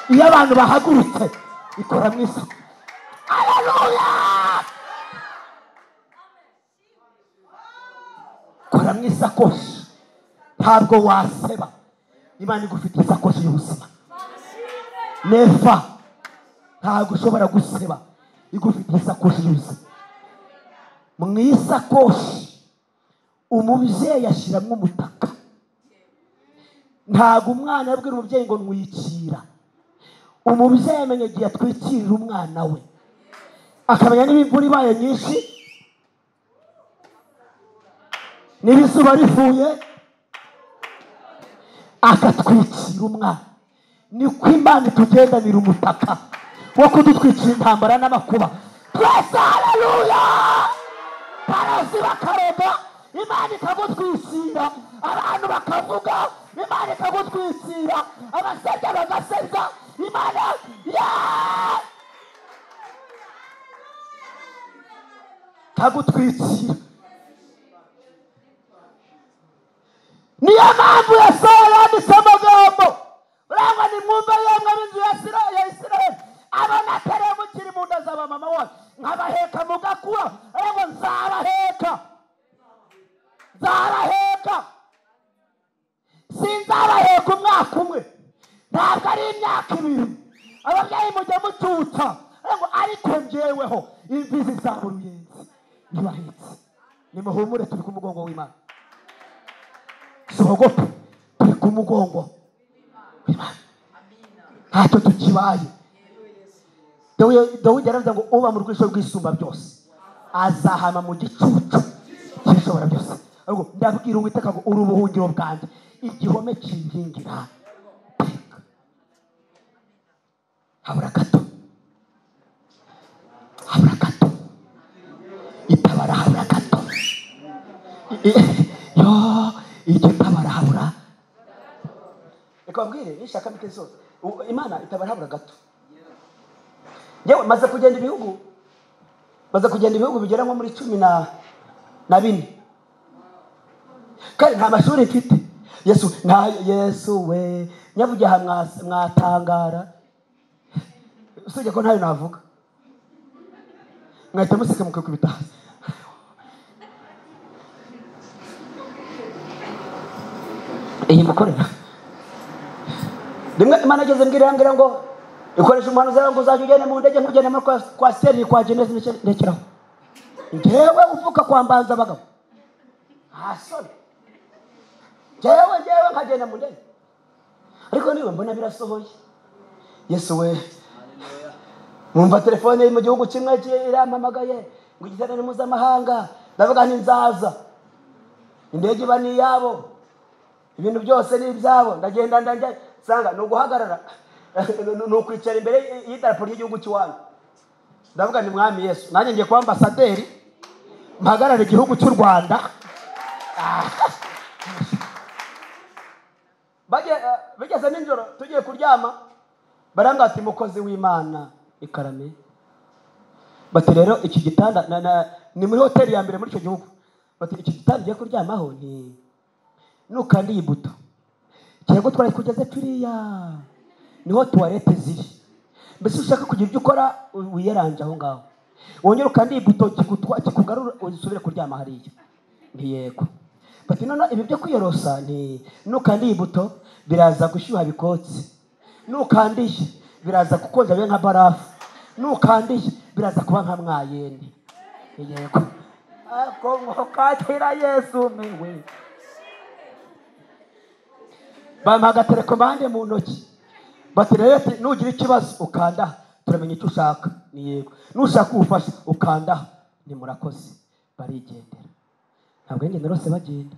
Iyo abantu bahagurutse ikora mu isakoshi. Haleluya! Ikora mu isakoshi. Ntabwo waseba. Imana igufitiye isakoshi y'ubuzima. Nefa, ntabwo ushobora guseba. Igufitiye isakoshi y'ubuzima. Mu isakoshi umubyeyi ashyiramo umutaka. Ntabwo umwana abwira umubyeyi ngo ntwikira. Umubyeyi amenya igihe atwikirira umwana we, akamenya niba imvura ibaye nyinshi, niba izuba rivuye, akatwikira umwana. Niko Imana itugendanira umutaka wo kudutwikira intambara n'amakuba. Twese haleluya! Barazi bakaroga, Imana ikagutwikira. Abantu bakavuga, Imana ikagutwikira. Abasebya bagasebya, Imana ikagutwikira. Niyo mpamvu Yesaya yanditse amagambo urangwa nimwumve yemwe ab'inzu ya Isirayeli, abo natereye mukiri mu nda za mama wanyu nkabaheka mugakura, ariko nzabaheka, nzabaheka. Sinzabaheka umwaka umwe, ntabwo ari imyaka ibiri. Ababyeyi mujya mucyutsa, ariko njyeweho imvi zizaba uruyenzi ntibahetse. Nimuhumure, turi ku mugongo w'Imana. Sohogope, turi ku mugongo w'Imana. Ntacyo tukibaye. Dawidi yaravuze ngo uba mu rwisho rw'isumba byose azahama mu gicucu cy'ishobora byose. Ariko ndabwira Uwiteka ngo uri ubuhungiro bwanjye, igihome kinkingira. Habura gato, habura gato, itabara habura gato, yo igitabara habura. Reka babwire nishaka mike zose, Imana itabara habura gato. Yewe maze kugenda ibihugu, maze kugenda ibihugu bigera nko muri 14. Kandi nta mashuri mfite. Yesu nta Yesu we nyavuge aha mwatangara. Usibye ko ntayo navuga, mwahita museka mukikubita hasi. Iyi mukorera rimwe Imana ageze mbwira mbwira ngo ikoresha umuhanuzi ngo uzajya ugende mu ndege nkugende muri kwa siteri kwa Geneze ndekeraho. Njyewe uvuka kwa Mbanza abagabo hasoni, njyewe nkagenda mu ndege, ariko niwe mbona birasohoye. Yesu we, mwumva telefone mu gihugu kimwe irampamagaye ngo igiterane mpuzamahanga, ndavuga nti nzaza. Indege iba ni iyabo, ibintu byose ni ibyabo. Ndagenda ndajya nsanga ni uguhagarara, ni ukwicara imbere y'idarapo ry'igihugu cy'iwanyu. Ndavuga nti Mwami Yesu, nanjye ngiye kuba ambasaderi mpagarare igihugu cy'u Rwanda. Bigeze nijoro tugiye kuryama, barambwira ati mukozi w'Imana ikarame, Bati rero iki gitanda ni muri hoteli ya mbere muri icyo gihugu. Bati iki gitanda ugiye kuryamaho ni nukanda iyi buto kiragutwara kugeza turiya niho tuwarete ziri. Mbese ushaka kugira ibyo ukora wiyaranje aho ngaho, wongera ukanda iyi buto kikugarura usubire kuryama hariya. Ntiyego. Bati none ibi byo kwiyorosa ni nukanda iyi buto biraza gushyuha bikotse, nukandiye biraza gukonja bibe nka barafu, nukandiye biraza kuba nka mwayene. Yego. Ako kakira Yesu miwe. Bampa agaterekomande mu ntoki. Bati rero nugira ikibazo ukanda turamenya icyo ushaka. Ni yego. Nushaka ubufasha ukanda. Ni murakoze. Barigendera. Ntabwo njye narose bagenda.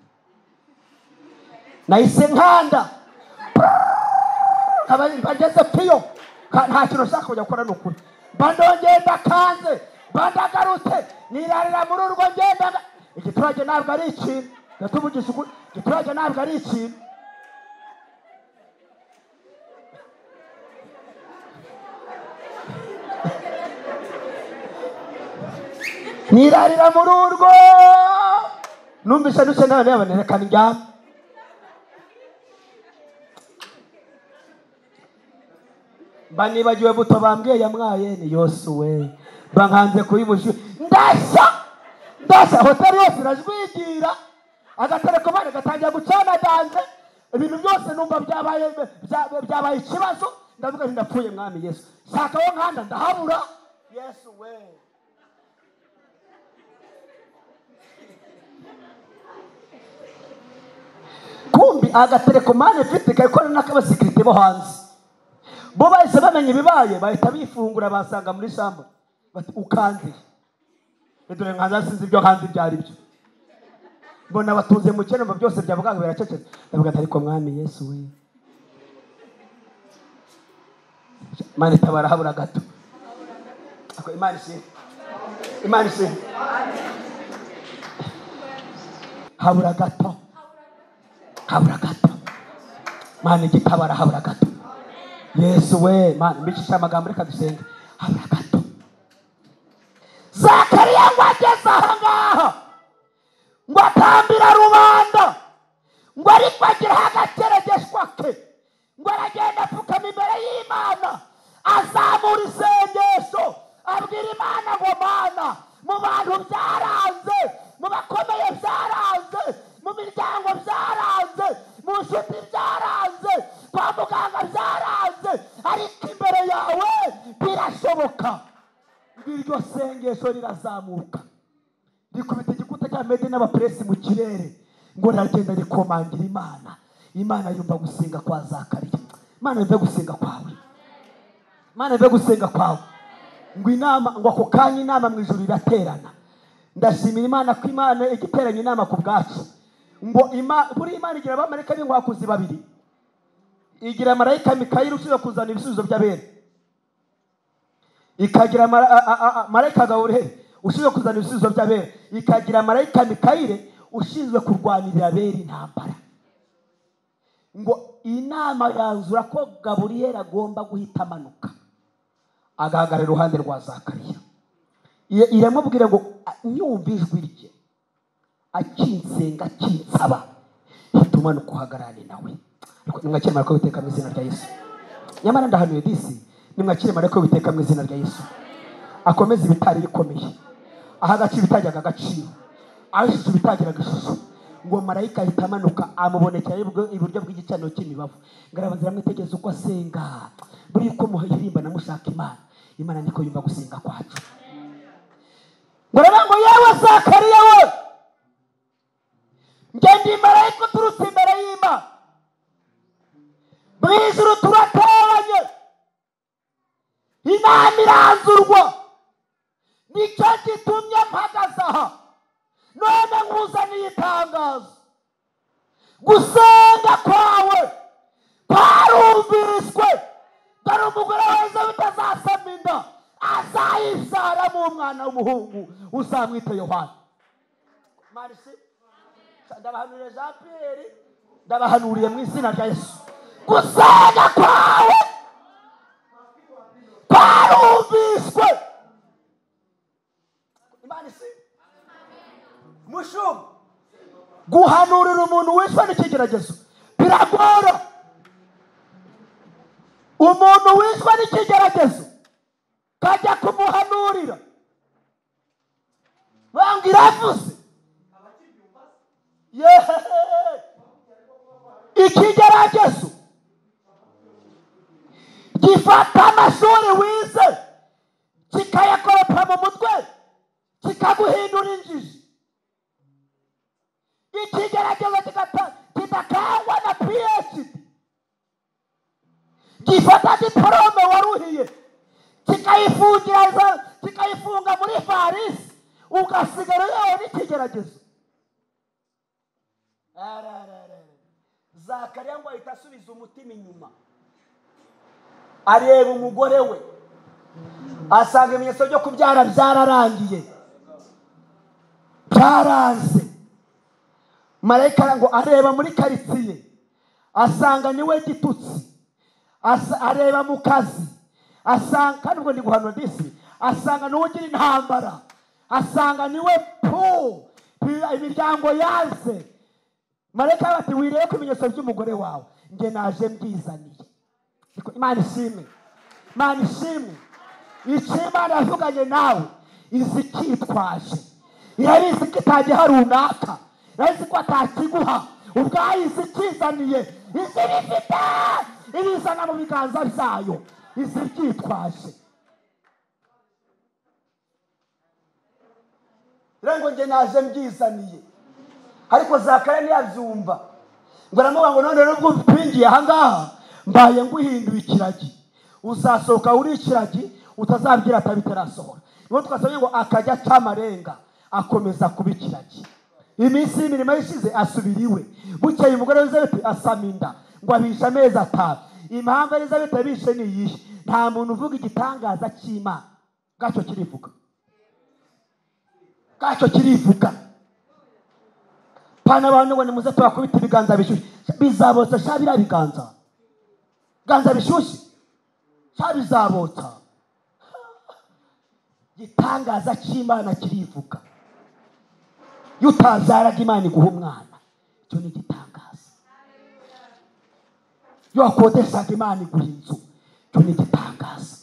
Nahise nkanda. Bageze piyo. Nta kintu nshaka kujya gukora nukuri. Bandongeye ndakanze, bandagarutse, nirarira muri urwo ngenda. Igiturage ntabwo ari ikintu. Ndatuvugisha ukuri, igiturage ntabwo ari ikintu. Nirarira muri urwo numvise nuse nawe nerekana injyana. Mba nibagiwe buto bambwiye yamwaye ni Yosuwe, bankanze kuri bushu ndashya ndashya, hoteli yose irajwigira, agaterekomande gatangira gucana danze, ibintu byose numva byabaye ikibazo. Ndavuga nti ndapfuye mwami Yesu, shaka aho nkanda ndahabura. Yesu we. Kumbi agaterekomande mfite karikora n'akabasikirite bo hanze, bo bahise bamenya ibibaye bahita bifungura basanga muri shamba. Bati ukanze dore nkanza sinzi ibyo hanze ibyo ari byo, mbona batunze mu cyene byose byavuga biracecetse. Ndavuga ati ariko mwami Yesu we, Imana itabara habura gato. Ako Imana ishimwe, Imana ishimwe. Habura gato, habura gato, Imana igitabara habura gato. Yesu we, Mana mbicisha amagambo reka dusenge. Habura gato. Zakariya ngo ageze aha ngaha ngo atambira rubanda, ngo ariko agiraho agakeregeshwa ke, ngo aragenda apfukama imbere y'Imana, azamura isengesho, abwira Imana ngo Mana, mu bantu byaranze, mu bakomeye byaranze, mu miryango byaranze, mu nshuti byaranze, kwa muganga byaranze, ariko imbere yawe birashoboka. Iryo sengesho rirazamuka rikubita igikuta cya Mede n'abapresi mu kirere, ngo ragenda rikomangira Imana. Imana yumva gusenga kwa Zakariya. Imana yumva gusenga kwawe. Imana yumva gusenga kwawe. Ngo inama, ngo ako kanya inama mu ijuru iraterana. Ndashimira Imana ko Imana igiteranye inama ku bwacu. Ngo buri Imana igira abamarayika b'inkwakuzi babiri. Igira marayika Mikayeli ushinzwe kuzana ibisubizo by'abera, ikagira marayika Gaburiyeli ushinzwe kuzana ibisubizo by'abera, ikagira marayika Mikayeli ushinzwe kurwanirira abera intambara. Ngo inama yanzura ko Gaburiyeli agomba guhita amanuka agahagarara iruhande rwa Zakariya. Iramubwira ngo nyumva ijwi rye akinsenga akinsaba, hita umanuka uhagararane nawe. Nimwakire marayika w'Uwiteka mu izina rya Yesu. Nyamara ndahanuye disi, nimwakire marayika w'Uwiteka mu izina rya Yesu. Akomeze ibitari bikomeye, aha agaciro bitajyaga agaciro, aho ishusho bitagiraga ishusho. Ngo marayika ahita amanuka amubonekera iburyo bw'igicaniro cy'imibavu. Ngo arabanza aramwitegereza uko asenga, buri uko muhirimba namushaka Imana, Imana niko yumva gusenga kwacu. Ngo aravuga ngo yewe Zakariya we, njye ndi marayika uturutse imbere y'Imana, mu ijuru turateranye, inama iranzurwa, nicyo gitumye mpagaze aha none nkuzaniye itangazo. Gusenga kwawe kwarumviswe, dore umugore weza utazasama inda azayibyaramo umwana w'umuhungu uzamwita Yohana. Ndabahanuriye Jean Pierre, ndabahanuriye mu izina rya Yesu. Gusenga kwawe kwarumviswe. Mushumba, guhanurira umuntu wishwe n'ikigeragezo biragora. Umuntu wishwe n'ikigeragezo kajya kumuhanurira banga iravuze. Ikigeragezo gifata amashuri wize kikayakoropa mu mutwe kikaguhindura injiji. Ikigeragezo kidakangwa na PhD gifata diporome waruhiye kikayifungira kikayifunga muri varisi ugasigara yawe n'ikigeragezo. Zakariya ngo ahita asubiza umutima inyuma, areba umugore we asanga ibimenyetso byo kubyara byararangiye, byaranze. Marayika ngo areba muri karitsiye asanga niwe gitutsi, areba mu kazi asanga, kandi ubwo ndi guhanura disi, asanga niwe ugira intambara, asanga niwe pu imiryango yanze. Marayika ati wirebe ku bimenyetso by'umugore wawe, nge naje mbyizaniye. Imana ishimwe, Imana ishimwe. Icyo Imana yavuganye nawe izi kitwaje, irabizi ko itagiha runaka, irabizi ko atakiguha, ubwayo izi ikizaniye, izi bifite ibizana mu biganza byayo, izi byitwaje. Ngo nge naje mbyizaniye. Ariko Zakariya ntiyabyumva, ngo aramuvuga ngo none nubwo upingiye aha ngaha mbaye nguhinduye ikiragi, uzasohoka uri ikiragi utazabwira atabitarasohora. Niho twasabye ngo akajya aca amarenga akomeza kuba ikiragi. Iminsi y'imirimo ishize asubira iwe. Bukeye umugore Elizabeth asama inda ngo abishe amezi 5. Impamvu Elizabeth abishe ni iyihe? Nta muntu uvuga igitangaza cy'Imana bwacyo kirivuga, bwacyo kirivuga. Pana abantu ngo nimuze tubakubita ibiganza bishyushye, bizabotsa sha biriya biganza, biganza bishyushye sha bizabotsa. Igitangaza cy'Imana kirivuga. Iyo utabyaraga Imana iguha umwana, icyo ni igitangaza. Iyo wakodeshaga Imana iguha inzu, icyo ni igitangaza.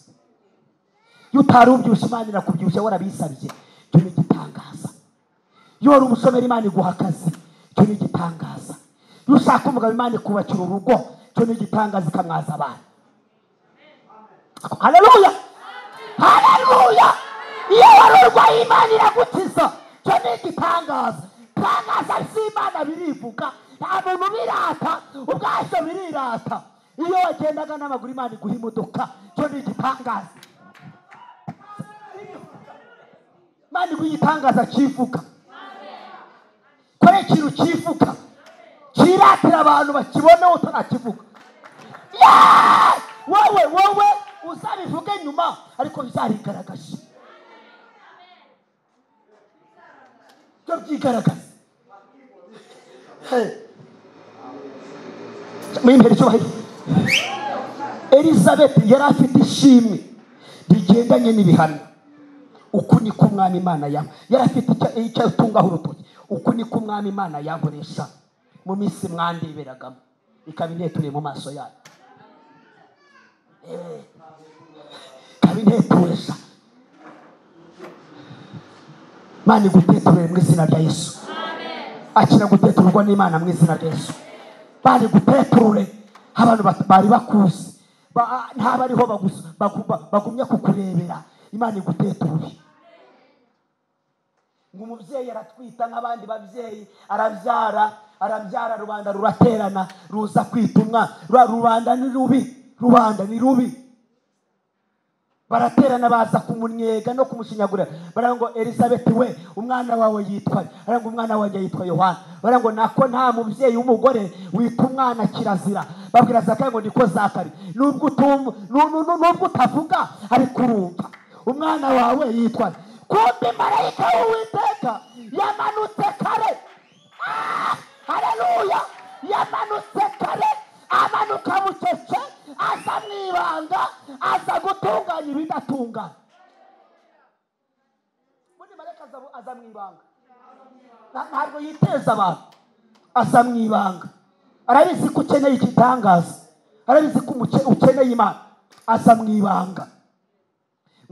Iyo utari ubyibushye Imana irakubyibushya warabisabye, icyo ni igitangaza. Iyo wari umushomeri Imana iguha akazi, icyo ni igitangaza. Iyo ushaka umugabo Imana ikubakira urugo, icyo ni igitangaza, ikamwaza abana. Haleluya, haleluya. Iyo wari urwaye Imana iragukiza, icyo ni igitangaza. Igitangaza cy'Imana birivuga, nta muntu ubirata, ubwacyo birirata. Iyo wagendaga n'amaguru Imana iguha imodoka, icyo ni igitangaza. Imana iguha igitangaza kivuga. Kora ikintu kivuga kiratira abantu bakibone utarakivuga. Wowe wowe uzabivuge nyuma, ariko bizarigaragaje, byo byigaragaza. Mwimbere icyubahiro. Elizabeth yari afite ishimwe rigendanye n'ibihano. Uku niko Umwami Imana yawe yari afite icyo atungaho urutoki. Uku niko Umwami Imana yankoresha mu minsi mwandeberagamo, ikaba inteturiye mu maso yayo, ikaba inteturesha. Imana iguteturere mu izina rya Yesu. Akira guteturwa n'Imana mu izina rya Yesu. Bari guteturure abantu bari bakuzi, ntabariho bagumye kukurebera. Imana iguteturure. Ngo umubyeyi aratwita nk'abandi babyeyi, arabyara, arabyara, rubanda ruraterana ruza kwita umwana. Rubanda ni rubi, rubanda ni rubi. Baraterana baza kumunyega no kumushinyagurira. Baravuga ngo Elizabeth we, umwana wawe yitwa, baravuga ngo umwana wanjye yitwa Yohana. Baravuga ngo nako nta mubyeyi w'umugore wita umwana kirazira. Babwira Zakariya ngo niko Zakari, nubwo utavuga ariko urumva, umwana wawe yitwa. Kumbe marayika w'Uwiteka yamanutse kare. Haleluya, yamanutse kare, amanuka bucece, aza mu ibanga, aza gutunganya ibidatungana. Muri marayika aza mu ibanga. Ntabwo yiteza abantu, aza mu ibanga. Arabizi ko ukeneye igitangaza, arabizi ko ukeneye Imana, aza mu ibanga.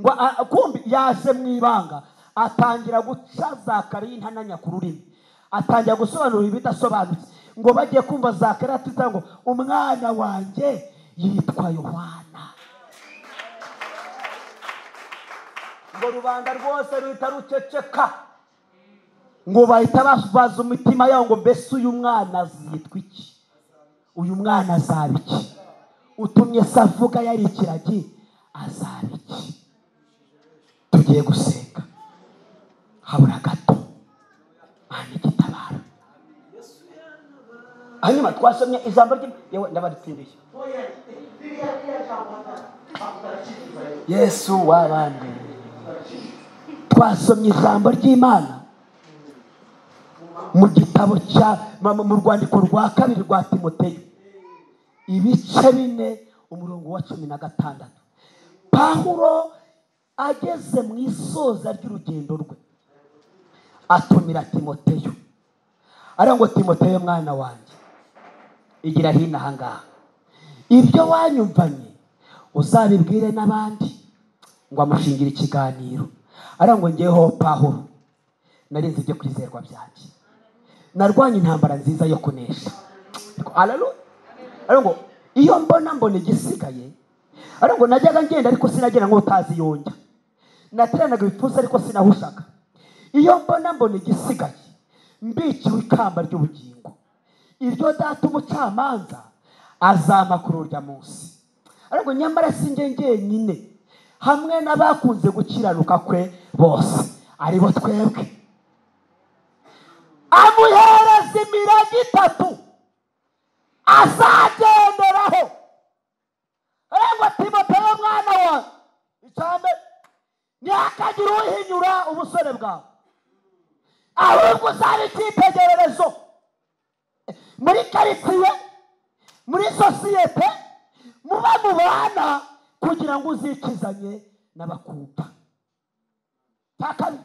Ngo kumbi yaje mu ibanga, atangira guca Zakariya intananya ku rurimi, atangira gusobanura ibidasobanutse. Ngo bagiye kumva Zakariya atita ngo umwana wanjye yitwa Yohana. Ngo rubanda rwose ruhita ruceceka, ngo bahita babaza umutima yabo ngo mbese uyu mwana azitwa iki? Uyu mwana azaba iki? Utumye se avuga yari ikiragi azaba iki? Tugiye gusenga, habura gato Mana igitabara. Hanyuma twasomye ijambo ry'Imana, yewe ndabaritsindiye. Yesu wabambwe. Twasomye ijambo ry'Imana mu gitabo cya mu rwandiko rwa kabiri rwa Timoteyo ibice 4 umurongo wa 16. Pawulo ageze mu isoza ry'urugendo rwe atumira Timoteyo, aravuga ngo Timoteyo mwana wanjye, igira hino ahangaha, ibyo wanyumvanye uzabibwire n'abandi. Ngo amushingire ikiganiro, aravuga ngo ngeho Pawulo narinze ibyo kwizerwa byanjye, narwanye intambara nziza yo kunesha. Haleluya. Aravuga ngo iyo mbona igisigaye, aravuga ngo najyaga ngenda ariko sinagera ngo utazi yonjya, nateranaga ibipfunsi ariko sinahushaga. Iyo mbona igisigaye, mbikiwe ikamba ry'ubugingo, iryo data umucamanza azampa kuri urya munsi. Ariko nyamara si njye njyenyine, hamwe n'abakunze gukiranuka kwe bose, aribo twebwe. Amuhereza imirage 3 azagenderaho. Ariko Timoteyo mwana wawe, icyambere ntihakagire uhinyura ubusore bwawe, ahubwo uzaba icyitegererezo muri karitsiye, muri sosiyete, muba mubana, kugira ngo uzikizanye n'abakupa. Kabiri,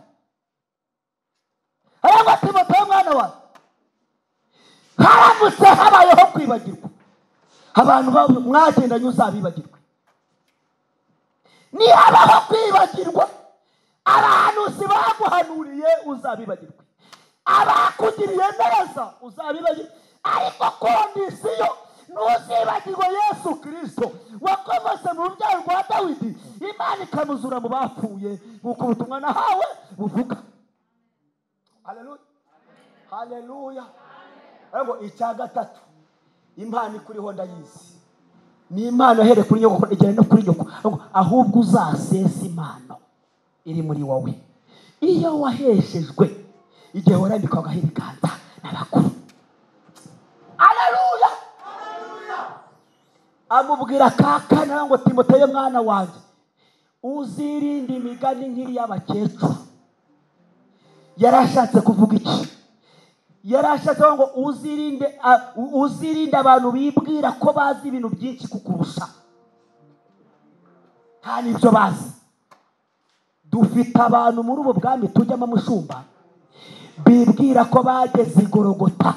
ariko Timoteyo mwana wawe, haramutse habayeho kwibagirwa, abantu mwagendanye uzabibagirwe. Nihabaho kwibagirwa, abahanuzi baguhanuriye uzabibagirwe, abakugiriye neza uzabibagirwe. Ariko kondisiyo ntuzibagirwe Yesu Kristo wakomotse mu rubyaro rwa Dawidi, Imana ikamuzura mu bapfuye, nk'uko ubutumwa nahawe buvuga. Haleluya, haleluya. Ariko icya gatatu, impano ikuriho ndayizi, ni impano here kuri nyoko igera no kuri nyoko, ahubwo uzasesa impano iri muri wowe. Iyo waheshejwe igihe warambikwaga ibiganza n'abakuru. Haleluya. Amubwira kakana ngo Timoteyo mwana wanjye, uzirinde imigani nk'iri y'abakecuru. Yarashatse kuvuga iki? Yarashatse ngo uzirinde abantu bibwira ko bazi ibintu byinshi kukurusha, nta n'ibyo bazi. Dufite abantu muri ubu bwami tujyamo mushumba bibwira ko bageze igorogota,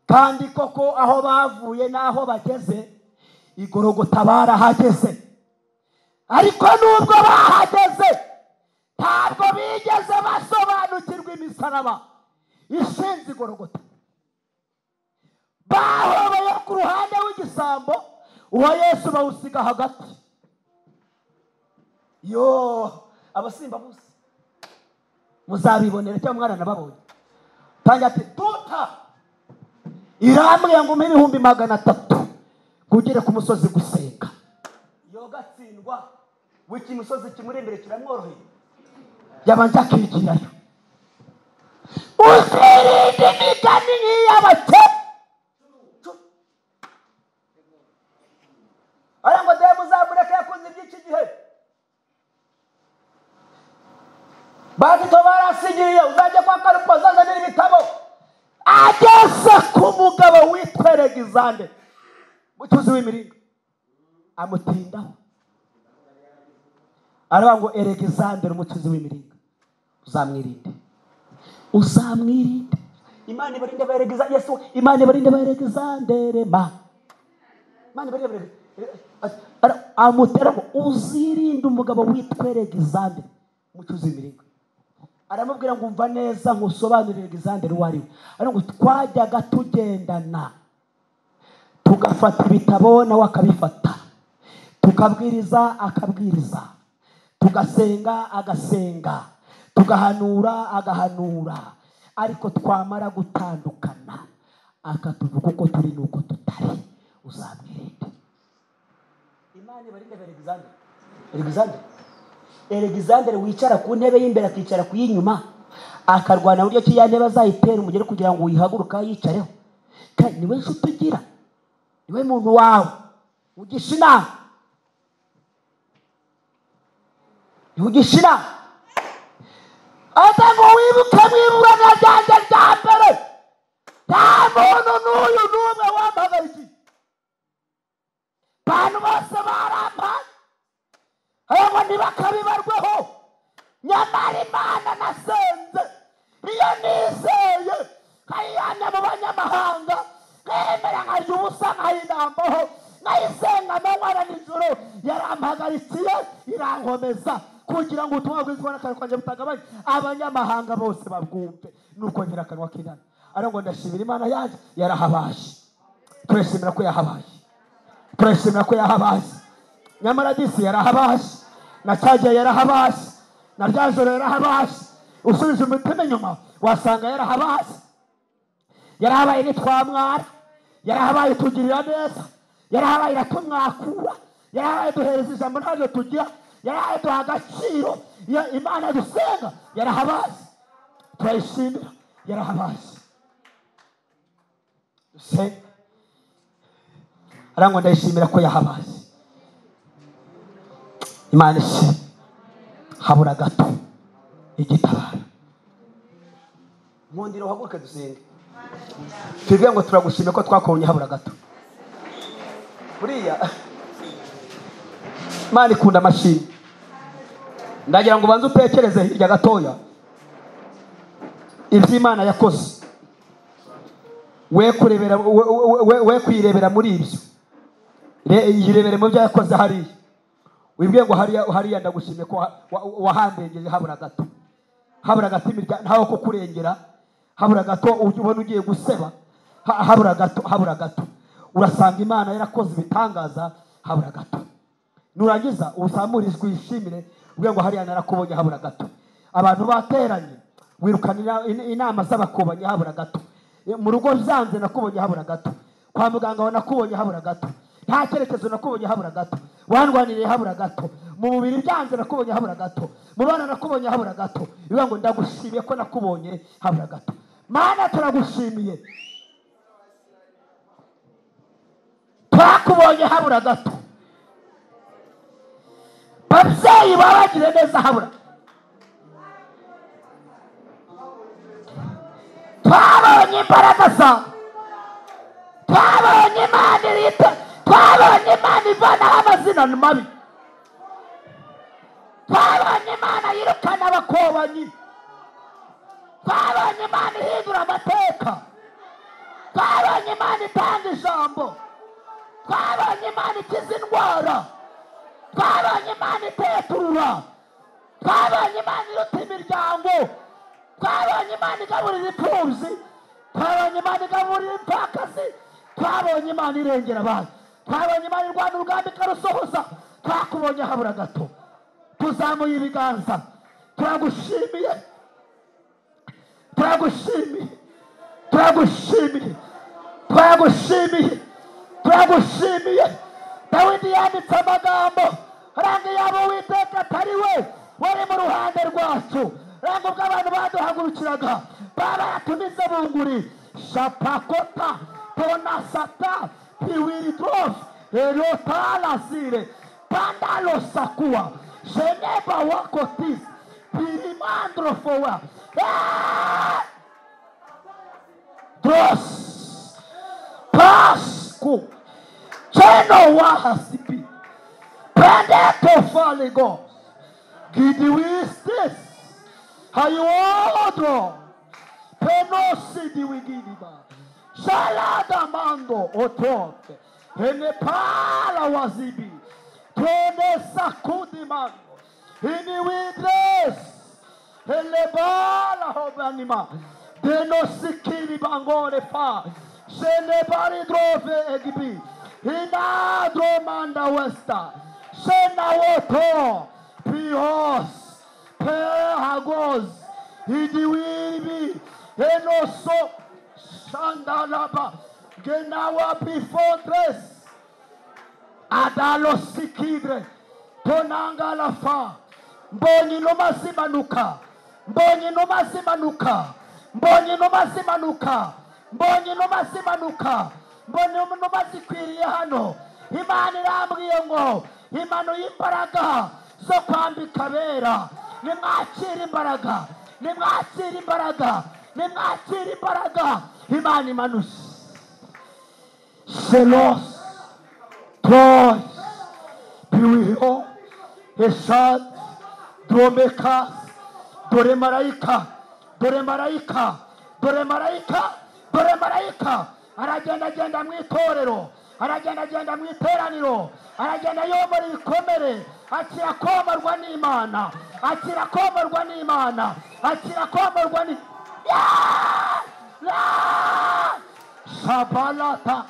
kandi koko aho bavuye n'aho bageze igorogota barahageze. Ariko nubwo bahageze ntabwo bigeze basobanukirwa imisaraba ishinze igorogota. Bahobeye ku ruhande w'igisambo, uwa Yesu bawusiga hagati. Yo abasimba bose muzabibonera cyangwa mwana nababonye. Tangira ati tuta irambwiye ngo umpe 300,000 kugere ku musozi gusenga. Yo gatsindwa wiki musozi kimuri imbere kiramworoheye, yabanje akigirayo. Uzirinde imigani nk'iy'abakecuru. Ariko demu uzamureke yakunze iby'iki gihe, Batito barasigiriye, uzajya kwa Karupo azazanira ibitabo. Ageze ku mugabo witwa Alexander mucuzi w'imiringa, amutindaho aravuga ngo Alexander umucuzi w'imiringa uzamwirinde. Uzamwirinde. Imana ibarinde bayeregeza Yesu, Imana ibarinde bayeregezandere ma. Imana ibarinde amutera ngo uzirinde umugabo witwa Alexander umucuzi w'imiringa. Aramubwira ngo umva neza nkusobanurire Alexander uwo ari we. Ariko twajyaga tugendana, tugafata ibitabo nawe akabifata, tukabwiriza akabwiriza, tugasenga agasenga, tugahanura agahanura, ariko twamara gutandukana akatuvuga uko turi nuko tutari. Uzamwirinde. Imana ibarinde Alexander. Alexander Alexander wicara ku ntebe y'imbere akicara ku y'inyuma, akarwana buryo ki ya ntebe azayitera umugeri kugira ngo uyihaguruka yicareho. Kandi niwe nshuti ugira, niwe muntu wawe ugisha inama, ugisha inama. Ata ngo wibuke mu iburana ryanjye rya mbere, nta muntu n'uyu n'umwe wampagarikiye, abantu bose barampaye, abo ntibakabibarweho. Nyamara Imana nasenze iyo nizeye nkayihana mu banyamahanga, nkemera nkarya ubusa nkayinambaho, nkayisenga amanywa na nijoro, yarampagarikiye irankomeza kugira ngo ubutumwa bwiza n'akanwa kanjye butagabanya, abanyamahanga bose babwumve. Nuko ngira akanwa k'inama. Ariko ngo ndashimira Imana yanjye yarahabaye. Turashimira ko yahabaye, turashimira ko yahabaye. Nyamara disi yarahabaye, na cyagiye yarahabaye, na rya joro yarahabaye. Usubije umutima inyuma wasanga yarahabaye. Yarahabaye nitwamwara, yarahabaye tugirira neza, yarahabaye iratumwakura, yarahabaye duhereza ijambo ntabyo tugira, yarahabaye duha agaciro. Imana dusenga yarahabaye, turayishimira, yarahabaye. Dusenga arangwa, ndayishimira ko yahabaye. Imana ishimwe. Habura gato igitabara. Nkundira uhaguruke dusenge, tuvuge ngo turagushimye ko twakubonye habura gato. Buriya Imana ikunda amashimwe. Ndagira ngo ubanze utekereze hirya gatoya ibyo Imana yakoze, we kurebera, we kwirebera muri ibyo, yirebere mu byo yakoze hariya. Wibwiye ngo hariya, hariya ndagushimye ko wahandengeje habura gato, habura gato imirya ntaho kukurengera, habura gato ubona ugiye guseba, habura gato, habura gato urasanga Imana yarakoze ibitangaza habura gato. Nurangiza uzamure ijwi wishimire, ubwiye ngo hariya narakubonye habura gato. Abantu bateranye wirukanira inama z'abakobanyi habura gato, mu rugo byanze nakubonye habura gato, kwa muganga nakubonye habura gato, nta cyerekezo nakubonye habura gato, wandwaniriye habura gato, mu mubiri byanze nakubonye habura gato, mu bana nakubonye habura gato. Bivuga ngo ndagushimiye ko nakubonye habura gato. Mana turagushimiye, twakubonye habura gato. Babyeyi babagire neza habura, twabonye imbaraga zawe, twabonye Imana irita, twabonye Imana ivanaho amazina mabi, twabonye Imana yirukana abakobanyi, twabonye Imana ihindura amateka, twabonye Imana itanga ijambo, twabonye Imana ikiza indwara, twabonye Imana iteturura, twabonye Imana iruta imiryango, twabonye Imana igaburira imfubyi, twabonye Imana igaburira impfakazi, twabonye Imana irengera abantu, twabonye Imana irwana urugamba ikarusohoza. Twakubonye habura gato. Tuzamuye ibiganza, turagushimiye, turagushimiye, turagushimiye, turagushimiye, turagushimiye. Dawidi yanditse amagambo aranga yaba Uwiteka atari we wari mu ruhande rwacu, ranga ubwo abantu baduhagurukiraga barayatumize bunguri shapakota tonasata piwiridros erotalasire pandalosakua geneba wakotis pirimandrofowa dros pasku cheno wahasipi pendetofaligo gidiwistis hayodro Penosi di wigidiba. Shalada mando otote. Enepala wazibi. Tone sakudi mando. Iniwidres. Elebala hobanima. Denosikiri bangore fa. Senebari drove egibi. Inadro manda westa. Senawoto. Pios. Peragos. Idiwibi. Enoso. Sandalaba. Genawa bifondres. Adalo sikidre. Tonanga la fa. Mbonye inuma zimanuka. Mbonye inuma zimanuka. Mbonye inuma zimanuka. Mbonye inuma zimanuka. Mbonye inuma zikwiriye hano. Imana irambwiye ngo imano y'imbaraga zo kwambika abera. Nimwakire imbaraga. Nimwakire imbaraga. Nimwakire imbaraga. Imana imanuse. Selos. Trois. Biwiho. Esad. Dromeka. Dore marayika. Dore marayika. Dore marayika. Dore marayika. Aragenda agenda mu itorero. Aragenda agenda mu iteraniro. Aragenda yomora ibikomere. Akira komorwa n'Imana. Akira komorwa n'Imana. Akira komorwa ni Sabalata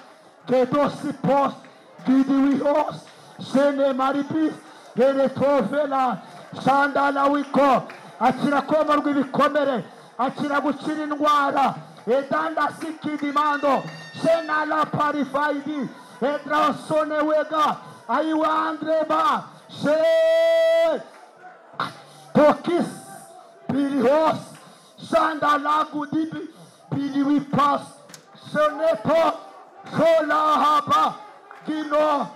Gedosipos Gidiwihos Sene maribis Eretovela Sandala wiko. Akira komorwa ibikomere. Akira gukira indwara. Edanda sikidimando Senala parifaidi Edrasone wega Aiwa andreba Se Tokis Pirihos Sandala gudibi Piliwipas Soneto Solahaba Gino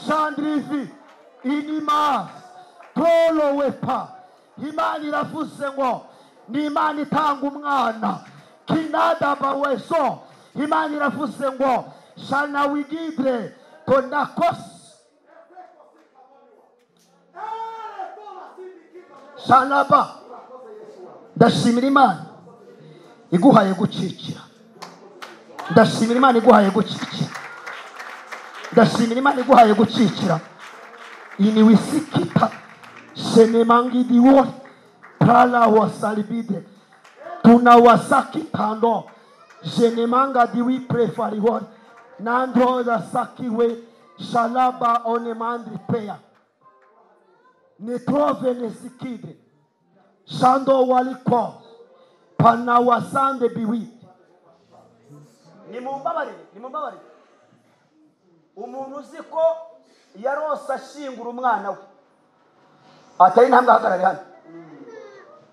Sandrivi Inima Tolo wepa Imana iravuze ngo ni Imana itanga umwana Kinada baweso. Imana iravuze ngo shana wigidre tonakos Shalaba. Ndashimira Imana iguhaye gucikira. Ndashimira Imana iguhaye gucikira. Ndashimira Imana iguhaye gucikira. Ini wisikita senemangidiwo prala wasalibide tunawasakitando jenemanga diwi prefariwon nandro da sakiwe shalaba onemandri peya nitrove nesikide shando waliko panawasande biwi. Nimumbabarire, nimumbabarire. Umuntu uzi ko yarose ashingura umwana we atari intambwe ahagarare hano.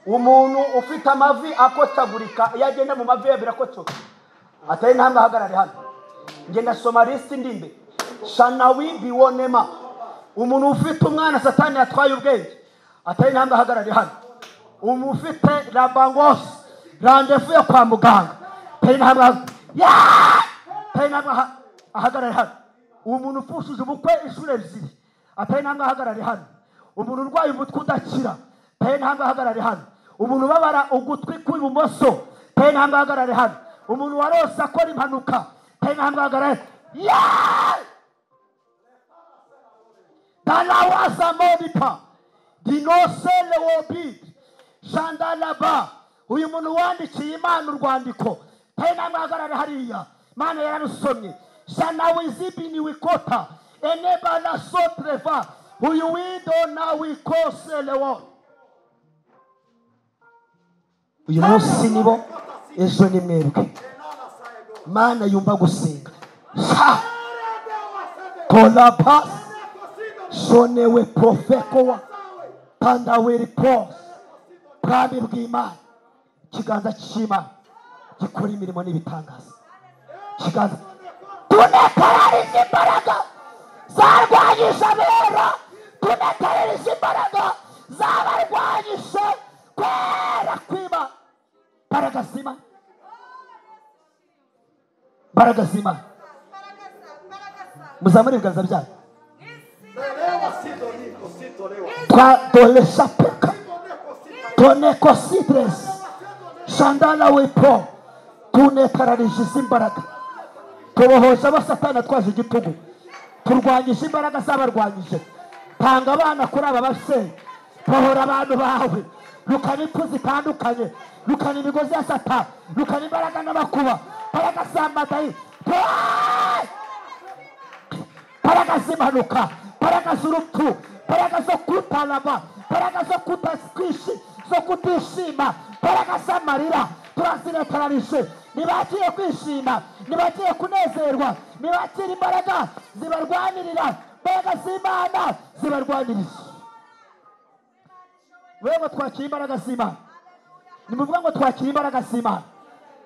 Umuntu ufite amavi akotagurika iyo agenda mu mavi ye birakocoka atari intambwe ahagarare hano. Nge ndasoma lisiti ndimbe shanawi biwonema. Umuntu ufite umwana satani yatwaye ubwenge atari intambwe ahagarare hano. Umuntu ufite rabangos randevu yo kwa muganga atari intambwe ahagarare hano. Umuntu upfushije ubukwe inshuro ebyiri atari intambwe ahagarare hano. Umuntu urwaye umutwe udakira atari intambwe ahagarare hano. Umuntu ubabara ugutwi kw'ibumoso atari intambwe ahagarare hano. Umuntu warose akora impanuka atari intambwe ahagarare. Dalawaza modipa dinosele wobid shandalaba. Uyu muntu wandikiye Imana urwandiko atari intambwe ahagarare hariya. Imana yararusomye. Shanawizibini wikota eneba la sotreva uyu wido na wikoselewo. Uyu munsi nibo ejo ni mwebwe. Mana yumva gusenga. Kolapas sonewe profekowa tandaweri pos. Bwami bw'Imana, ikiganza cy'Imana gikora imirimo n'ibitangaza. Ikiganza tunekarariza imbaraga zarwanyije abera, tunekarariza imbaraga zabarwanyije kwera kw'Imana. Imbaraga z'Imana, imbaraga z'Imana. Muzamure ibiganza byanyu. Twadolesha peka tonekositres Shandala wepo tunetararije izi mbaraga, tubohoje abo Satani atwaje igitugu, turwanyije imbaraga z'abarwanyije. Tanga abana kuri aba babyeyi, bohora abantu bawe, rukana impfu zitandukanye, rukana imigozi ya Satani, rukana imbaraga n'amakuba, imbaraga z'amadayi, imbaraga z'impanuka, imbaraga z'urupfu, imbaraga zo kutarama, imbaraga zo kutishima, imbaraga z'amarira, turazinetararije. Ntibagiye kwishima, ntibagiye kunezerwa, ntibakira imbaraga zibarwanirira, imbaraga z'Imana zibarwanirira. Wewe twakira imbaraga z'Imana, nimuvuga ngo twakira imbaraga z'Imana,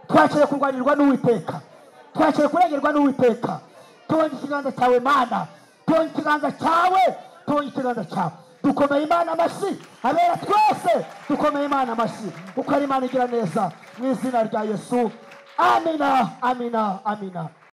twakire kurwanirwa n'Uwiteka, twakire kurengerwa n'Uwiteka. Tubonye ikiganza cyawe Mana, tubonye ikiganza cyawe, tubonye ikiganza cyawe. Dukomeye Imana amashyi, abera twese dukomeye Imana amashyi, uko ari Imana igira neza, mu izina rya Yesu. Amina, amina, amina.